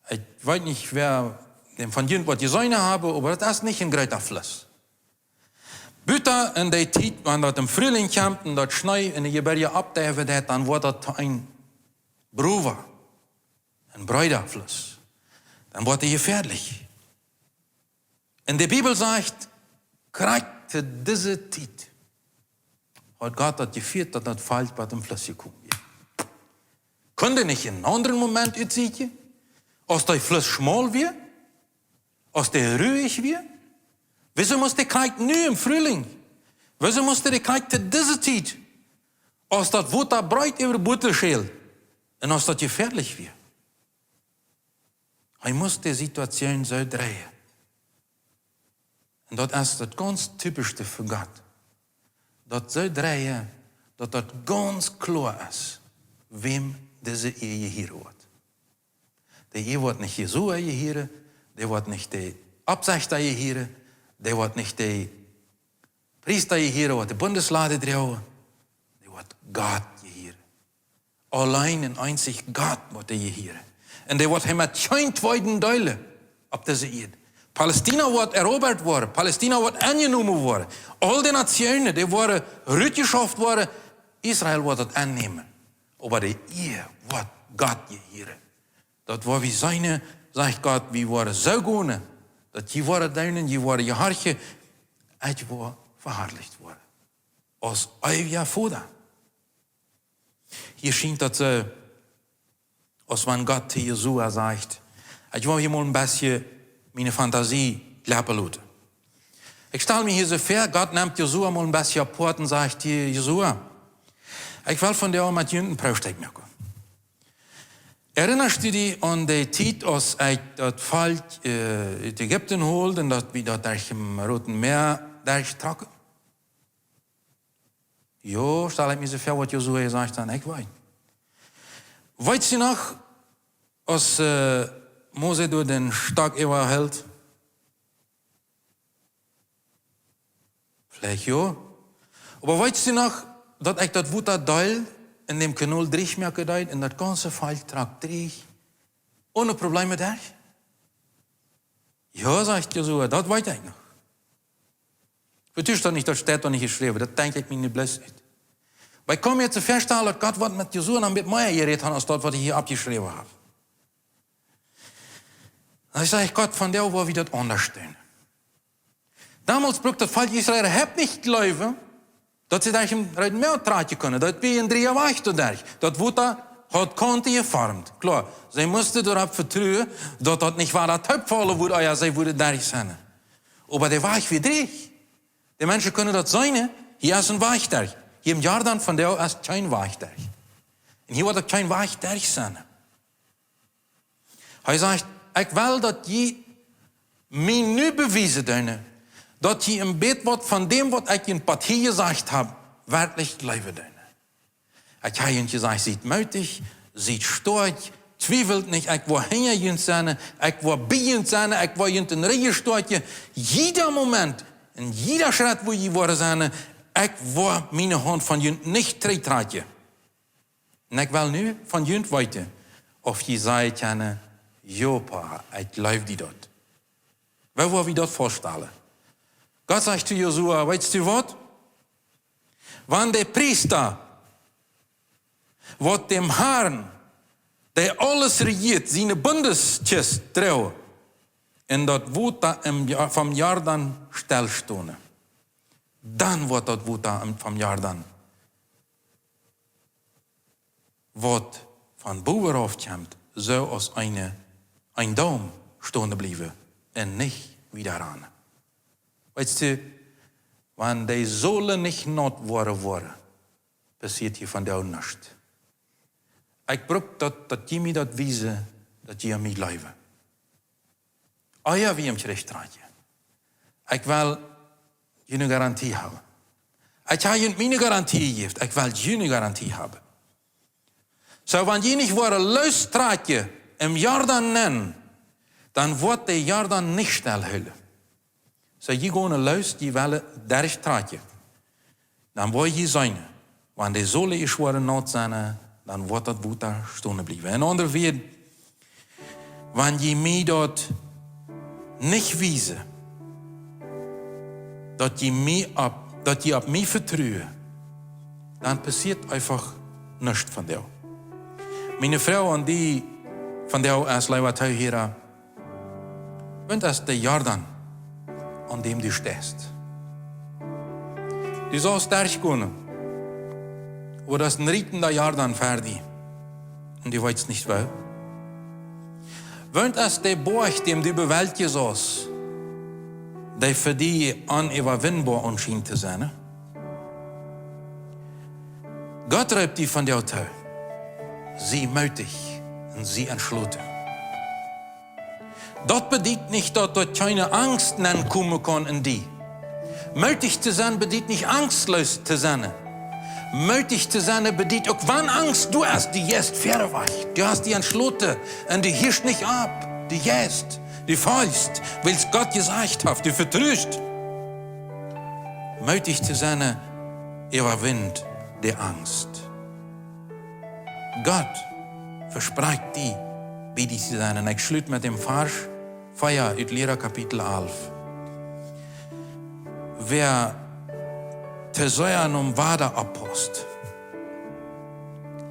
Ekj weet nich, wäa dän von junt waut jeseenen haben, oba daut es nich een groota Fluss. Buta en de Tiet, wan daut em Frulinj kjemt un daut Schnee en de Jebirjen oppdeiwen deit, dan woat daut een browa, een breeda Fluss. Dan woat hee jefäadlich. Un de Bibel sajcht, krakjt to dise Tiet haud Gott daut jefieet, daut daut Volkj bat dän Fluss jekomen wia. Kunn dee nich een aundren Moment utsieekjen, aus de Fluss schmaul wia, aus dee ruich wia? Wieso must dee krakjt nu em Frulinj? Wieso must dee krakjt to dise Tiet, aus daut Wota breet äwa de Buttaschäl un aus daut jefäadlich wia? Hee must de Situatioon soo dreien. Un daut es daut gaunz typischste fa Gott. Daut soo dreien, daut daut gaunz kloa es, wäm dise Ieed jehieren woat. De Ieed woat nich Josua jehieren, dee woat nich de Oppsechta jehieren, dee woat nich de Priesta jehieren, waut de Bundeslade droagen, dee woat Gott jehieren. Auleen un eenzich Gott woat dee jehieren. Un dee woat hee met kjeen tweeden deelen opp dise Ieed. Palästina woat erobert woaren, Palästina woat aunjenomen woaren. Aul de Natsjoonen, dee woaren rutjeschauft woaren, Israel woat daut aunnämen. Oba de Ieed woat Gott jehieren. Daut woa wie seenen, sajcht Gott, wie woaren soo gonen, daut jie woaren deenen, jie woaren jehorchen, ekj woa veharlicht woaren aus eewja Voda. Hia schient daut soo, aus wan Gott to Josua sajcht, ekj woa hia mol een bät miene Fantasie lopen loten. Ekj stal mie hia soo väa, Gott nemt Josua mol een bät apoat un sajcht: "Hia, Josua, ekj well vondoag met junt een Proowstekj moaken. Erinnerst du die aun de Tiet, aus ekj daut Volkj, äh, ut Ägipten hold un daut wie daut derch daut Rote Mäa derchtrocken?" Jo, stal ekj mie soo väa, waut Josua jesajcht haud, ekj weet. Weetst du noch, aus, äh, Mose doa dän Stock äwahilt? Veleicht jo. Oba weetst du noch, daut ekj daut Wota deeld un dän Kanol drieech moaken deed un daut gaunze Volkj trock drieech, one Probleme derch? Jo, sajcht Josua, daut weet ekj noch. Ekj vestunt nich, daut steit doa nich jeschräwen, daut denkj ekj mie nu bloos ut. Oba ekj kaun mie daut soo väastalen, daut Gott woat met Josua noch een bät mea jerät haben aus daut, waut hee hia oppjeschräwen haft. Dan sajcht Gott: "Vondoag woa wie daut aundasch doonen." Donmols brukt daut Volkj Israel äwahaupt nich jleewen, daut see derch dän Roden Mäa trakjen kunnen, daut wia een dreeja Wajch doaderch. Daut Wota haud Kaunten jeformt. Kloa, see musten doaropp vetruen, daut daut nich wada toopfaulen wudd, ea see wudden derch sennen. Oba de Wajch wia dreeech. De Menschen kunnen daut seenen, hia es een Wajch derch. Hia em Jordan vondoag es kjeen Wajch derch. Un hia woat uk kjeen Wajch derch sennen. Hee sajcht: "Ekj well, daut jie mie nu bewiesen doonen, daut jie een bät waut von däm, waut ekj junt bat hia jesajcht hab, werkjlich jleewen doonen. Ekj hab junt jesajcht, siet mootich, siet stoakj, twiewelt nich, ekj woa hinja junt sennen, ekj woa bie junt sennen, ekj woa junt en Riejen stoakjen. Jieda Moment, en jieda Schrett, wua jie woaren sennen, ekj woa miene Haunt von junt nich trigj trakjen. Un ekj well nu von junt weeten, auf jie sajen kjennen: Jo, Pa, ekj jleew die daut. Woo woa wie daut väastalen? Gott sajcht to Josua: Weetst du waut? Wan de Priesta, waut däm Harn, dee aules rejieet, siene Bundeskjist droag, un daut Wota em Jo-, vom Jordan stellstonen, dan woat daut Wota em, vom Jordan, waut von bowen rauf kjemt, soo aus eene, een Daum stonen bliewen un nich wieda rannen. Weetst du, wan dee Solen nich naut woaren, woaren, passieet hia vondoag nuscht. Ekj bruk daut, daut jie mie daut wiesen, daut jie aun mie jleewen. Ea wie em Kjrich trakjen, ekj well june Garantie haben. Ekj hab junt miene Garantie jejäft, ekj well june Garantie haben. Soo, wan jie nich woaren loostrakjen em Jordan nenn, dan woat de Jordan nich stellhoolen. Soo, jie gonen loos, jie wellen derchtrakjen. Dan woa jie seenen, wan de Solen ieescht woaren naut sennen, dan woat daut Wota stonen bliewen. En aundre Wieed, wan jie mie daut nich wiesen, daut jie mie opp, daut jie opp mie vetruen, dan passieet eefach nuscht vondoag. Miene Froag aun die vondoag es, leewa Toohiera: Waut es de Jordan, aun däm du steist? Du saust derchgonen, oba daut es een rietenda Jordan ver die, un du weetst nich woo. Waut es de Boajch, däm du bewältjen saust, dee fa die onäwawinboa aunschienjt to sennen? Gott roopt die vondoag too: Sie mootich un sie entschloten. Daut bediet nich, daut doa kjeene Angst nenkomen kaun en die. Mootich to sennen bediet nich angstloos to sennen. Mootich to sennen bediet, uk wan Angst doa es, du jeist wieda wajch. Du hast die entschloten un du hieescht nich opp. Du jeist, du folchst, wiels Gott jesajcht haft, du vetrust. Mootich to sennen äwawint de Angst. Gott vesprakjt die, bie die to sennen. Un ekj schlut met däm Varsch vea ut Liera Kapitel alf. Wäa to sea nom Wada opppasst,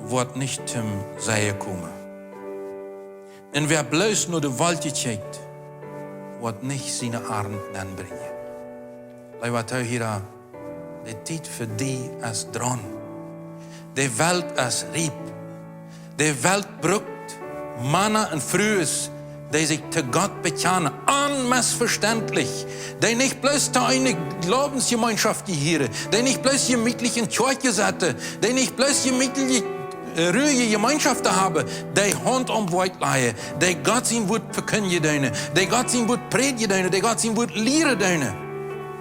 woat nich toom Seien komen. Un wäa bloos no de Wolkjen kjikjt, woat nich siene Arnt nenbrinjen. Leewa Toohiera, de Tiet fa die es draun. De Welt es riep. De Welt brukt Mana un Frues, dee sikj to Gott bekjanen, onmesvestentlich, dee nich bloos to eene Glaubensgemeinschaft jehieren, dee nich bloos jemietlich en Kjoakj setten, dee nich bloos jemietlich, äh, ruhje Gemeinschaft haben, dee Haunt aum Woakj lajen, dee Gott sien Wuat vekjindjen doonen, dee Gott sien Wuat prädjen doonen, dee Gott sien Wuat lieren doonen.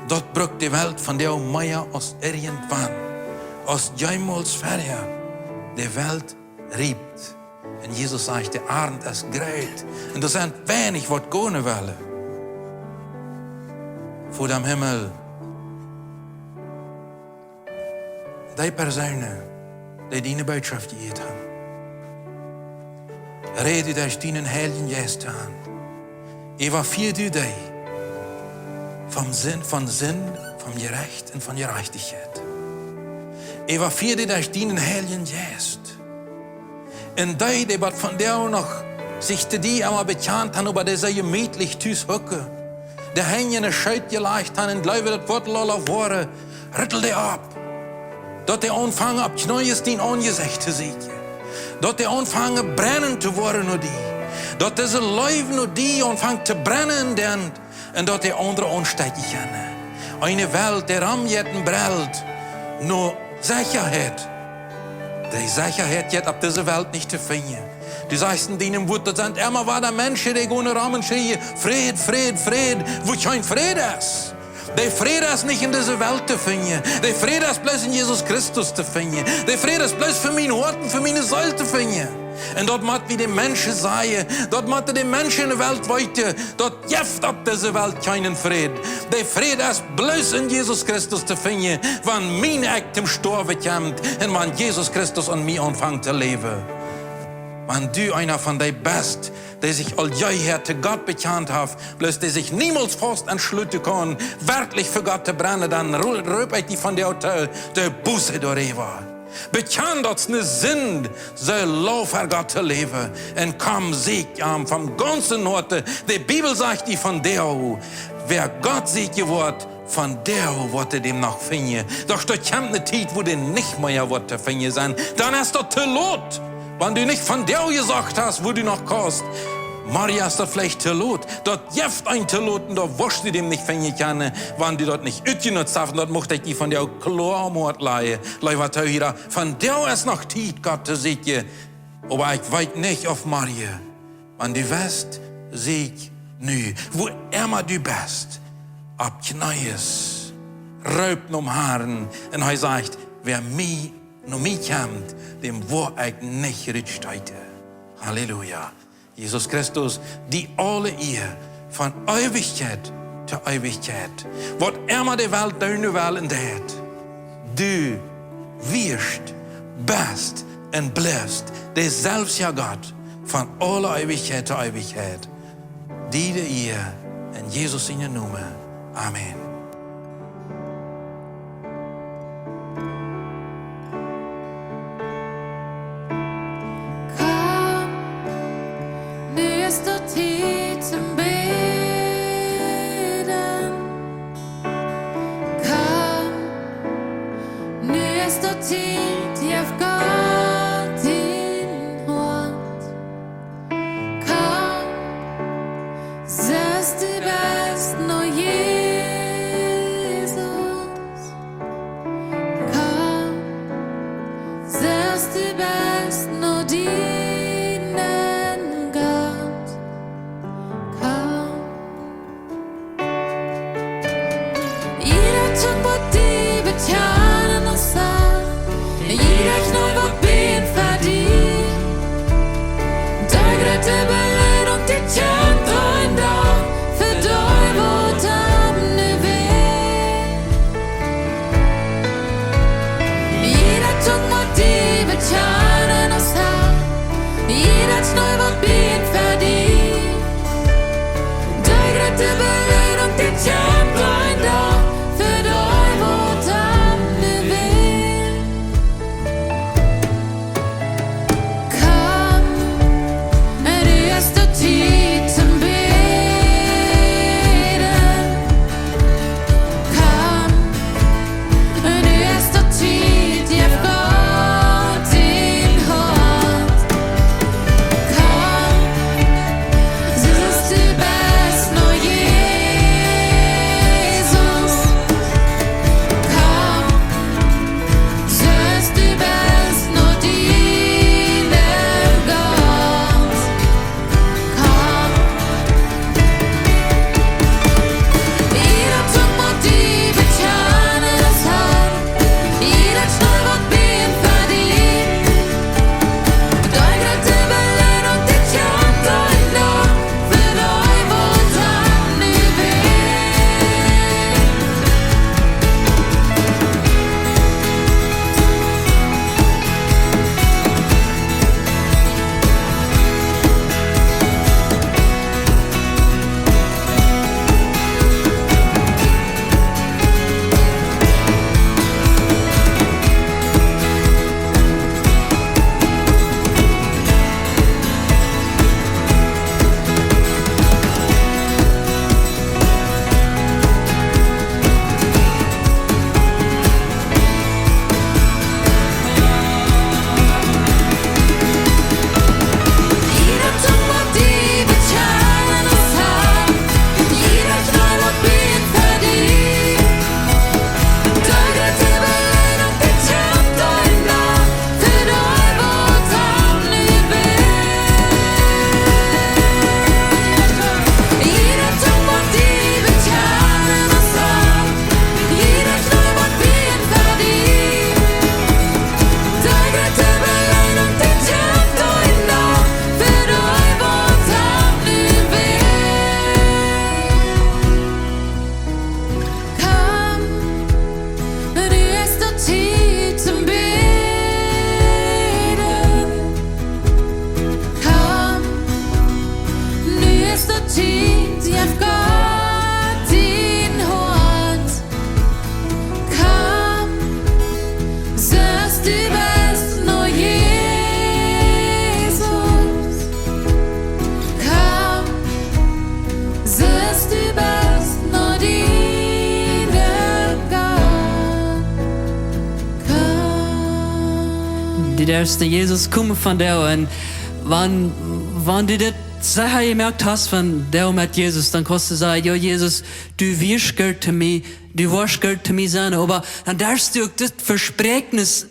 Daut brukt de Welt vondoag mea aus irjentwan, aus jemols verhäa. De Welt riept. Un Jesus sajcht: De Arnt es groot, un doa sent weinich, waut gonen wellen. Voda em Himmel, dee Persoonen, dee diene Bootschoft jehieet haben, räd du derch dienen Heiljen Jeist aun. Äwafier du dee von Sind, von Sind, von Jerecht un von Jerajchtichkjeit. Äwafier du derch dienen Heiljen Jeist. Un dee, dee waut vondoag noch sikj to die emol bekjant haben, oba dee soo jemietlich tus hucken, de Henj en de Schoot jelajcht haben un jleewen, daut woat aul woaren, rüttel dee opp. Daut dee aunfangen, opp Kjnees dien Aunjesecht to sieekjen. Daut dee aunfangen, brennend to woaren no die. Daut dise Leew no die aunfangt to brennen, dan, un daut dee aundre aunstekjen kjennen. Eene Welt, dee romjeit un brellt no Sechaheit. De Sechaheit jeit opp dise Welt nich to finjen. Du sajchst en dienem Wuat, daut sent emma wada Menschen, dee gonen rom un schrieen: Fräd, Fräd, Fräd, wua kjeen Fräd es. De Fräd es nich en dise Welt to finjen. De Fräd es bloos en Jesus Christus to finjen. De Fräd es bloos fa mien Hoat un fa miene Seel to finjen. Un daut mott wie de Menschen sajen, daut mott de Menschen en de Welt weeten, daut jeft opp dise Welt kjeenen Fräd. De Fräd es bloos en Jesus Christus to finjen, wan mien Ekj toom Stoawen kjemt un wan Jesus Christus aun mie aunfangt to läwen. Wan du eena von dee best, dee sikj aul jeehäa to Gott bekjant haft, bloos dee sikj niemols faust entschluten kaun, werkjlich fa Gott to brennen, dan ro-, roop ekj die vondoag to, to Buße doaräwa. Bekjan daut es ne Sind, soo lau ver Gott to läwen, un komm, sieekj am von gaunzem Hoaten. De Bibel sajcht die vondoag, wäa Gott sieekjen woat, vondoag woat hee däm noch finjen. Doch doa kjemt ne Tiet, wua dee nich mea woat to finjen sennen. Dan es daut to lot. Wan du nich vondoag jesocht hast, wua du noch kaust, morjen es daut veleicht to lot. Daut jeft een to lot un doa woascht du däm nich finjen kjennen, wan du daut nich utjenutzt hast. Un daut mucht ekj die vondoag kloa aum Hoat lajen. Leewa Toohiera, vondoag es noch Tiet, Gott to sieekjen. Oba ekj weet nich, auf morjen. Wan du west, sieekj nu, wuaemma du best, opp Kjnees, roop nom Harn un hee sajcht: Wäa mie, no mie kjemt, däm woa ekj nich rutsteeten. Halleluja. Jesus Christus, die aule Ea von Eewichkjeit to Eewichkjeit. Waut emma de Welt doonen well un deit, du wieescht, best un bliffst deselwja Gott von aule Eewichkjeit to Eewichkjeit. Die de Ea en Jesus sienen Nomen. Amen. Komm, nu es de Tiet toom bäden. Komm, nu es de Tiet, jeff Gott dien Hoat. Komm, soo aus du best, no Jesus. Komm, soo aus du best, no dienen Gott. Komm. Jieda Tung woat die bekjanen aus Har. Jieda Kjnee woat bäden fa die. Dee jratre Beleidunk, dee kjemt een Dach, fa du Soo tiet jeef Gott dien Hoat. Komm, soo aus du best, no Jesus. Komm, soo aus du best, no dienen Gott. Komm. Du darfst no Jesus komen vondoag. Un wan, wan du dit secha jemoakt hast vondoag met Jesus, dan kaust du sajen: "Jo, Jesus, du woascht goot to mie, du woascht goot to mie sennen." Oba dan darfst du uk dit Vespräakjnis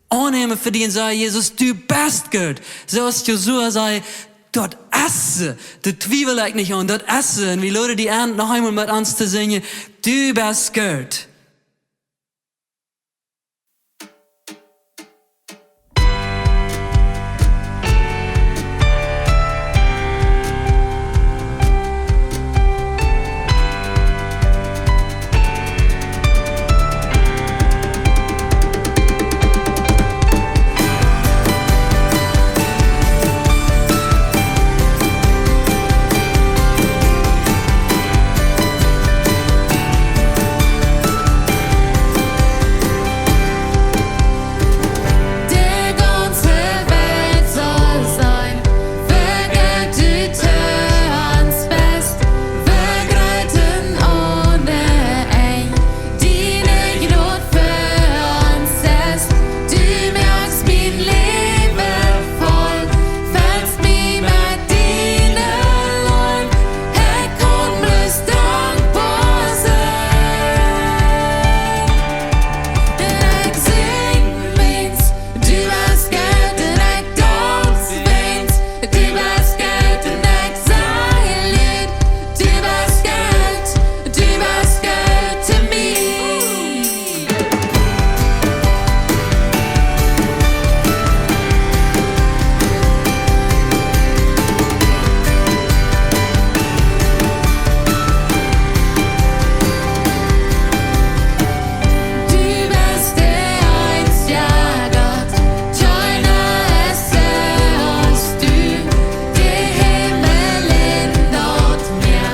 aunnämen fa die un sajen: "Jesus, du best goot." Soo aus Josua säd: "Daut es soo, doa twiewel ekj nich aun, daut es soo." Un wie loden die en, noch eemol met ons to sinjen: "Du best goot." De gaunze Welt saul seenen, woo goot du to ons best, woo groot un onendlich diene Jnod fa ons es. Du moakst mien Läwen voll, fellst mie met diene Leew. Ekj kaun bloos dankboa sennen. Un ekj sinj, wiels du best goot, un ekj dans, wiels du best goot, un ekj saj Leet, du best goot, du best goot to mie. Du best de eensja Gott, kjeena es soo aus du. De Himmel un daut Mea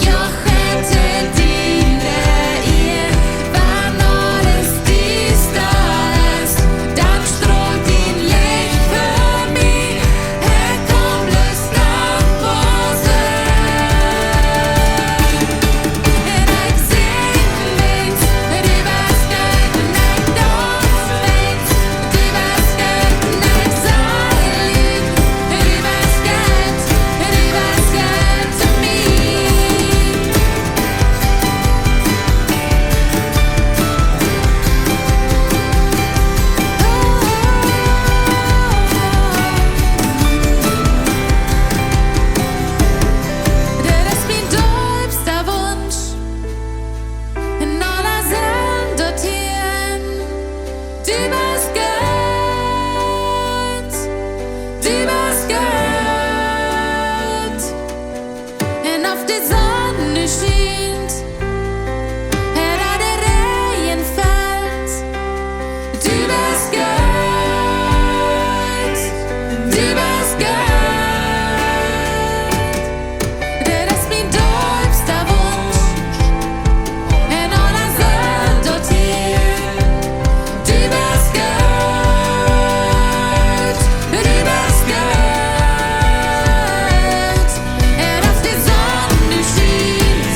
juchen to diene Ea. Wan aules diesta es, dan strolt dien Licht fa mie. Ekj kaun bloos dankboa sennen. Un ekj sinj, wiels du best goot, un ekj dans, wiels du best goot, un ekj saj Leet, du best goot, du best goot to mie. Daut es mien deepsta Wunsch en aule Sinn doatoo. Du best goot, du best goot. Un auf de Sonn nu schient, ooda de Räajen felt, du best goot, du best goot. Daut es mien deepsta Wunsch en aule Sinn doatoo. Du best goot, du best goot. Un auf de Sonn nu schient,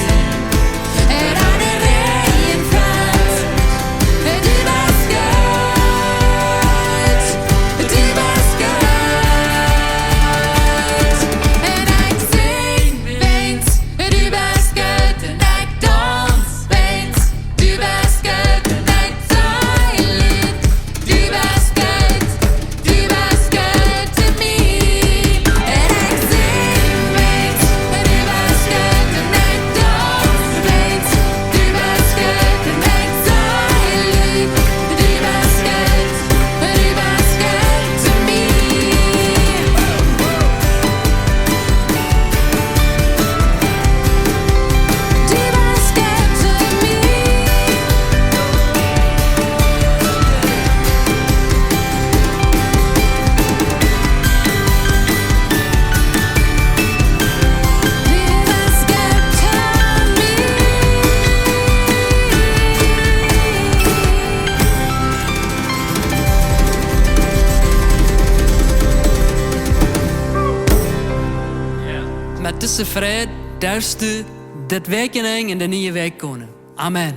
Met dise Freid derfst du dit Wäakjenenj un de niee Wäakj gonen. Amen.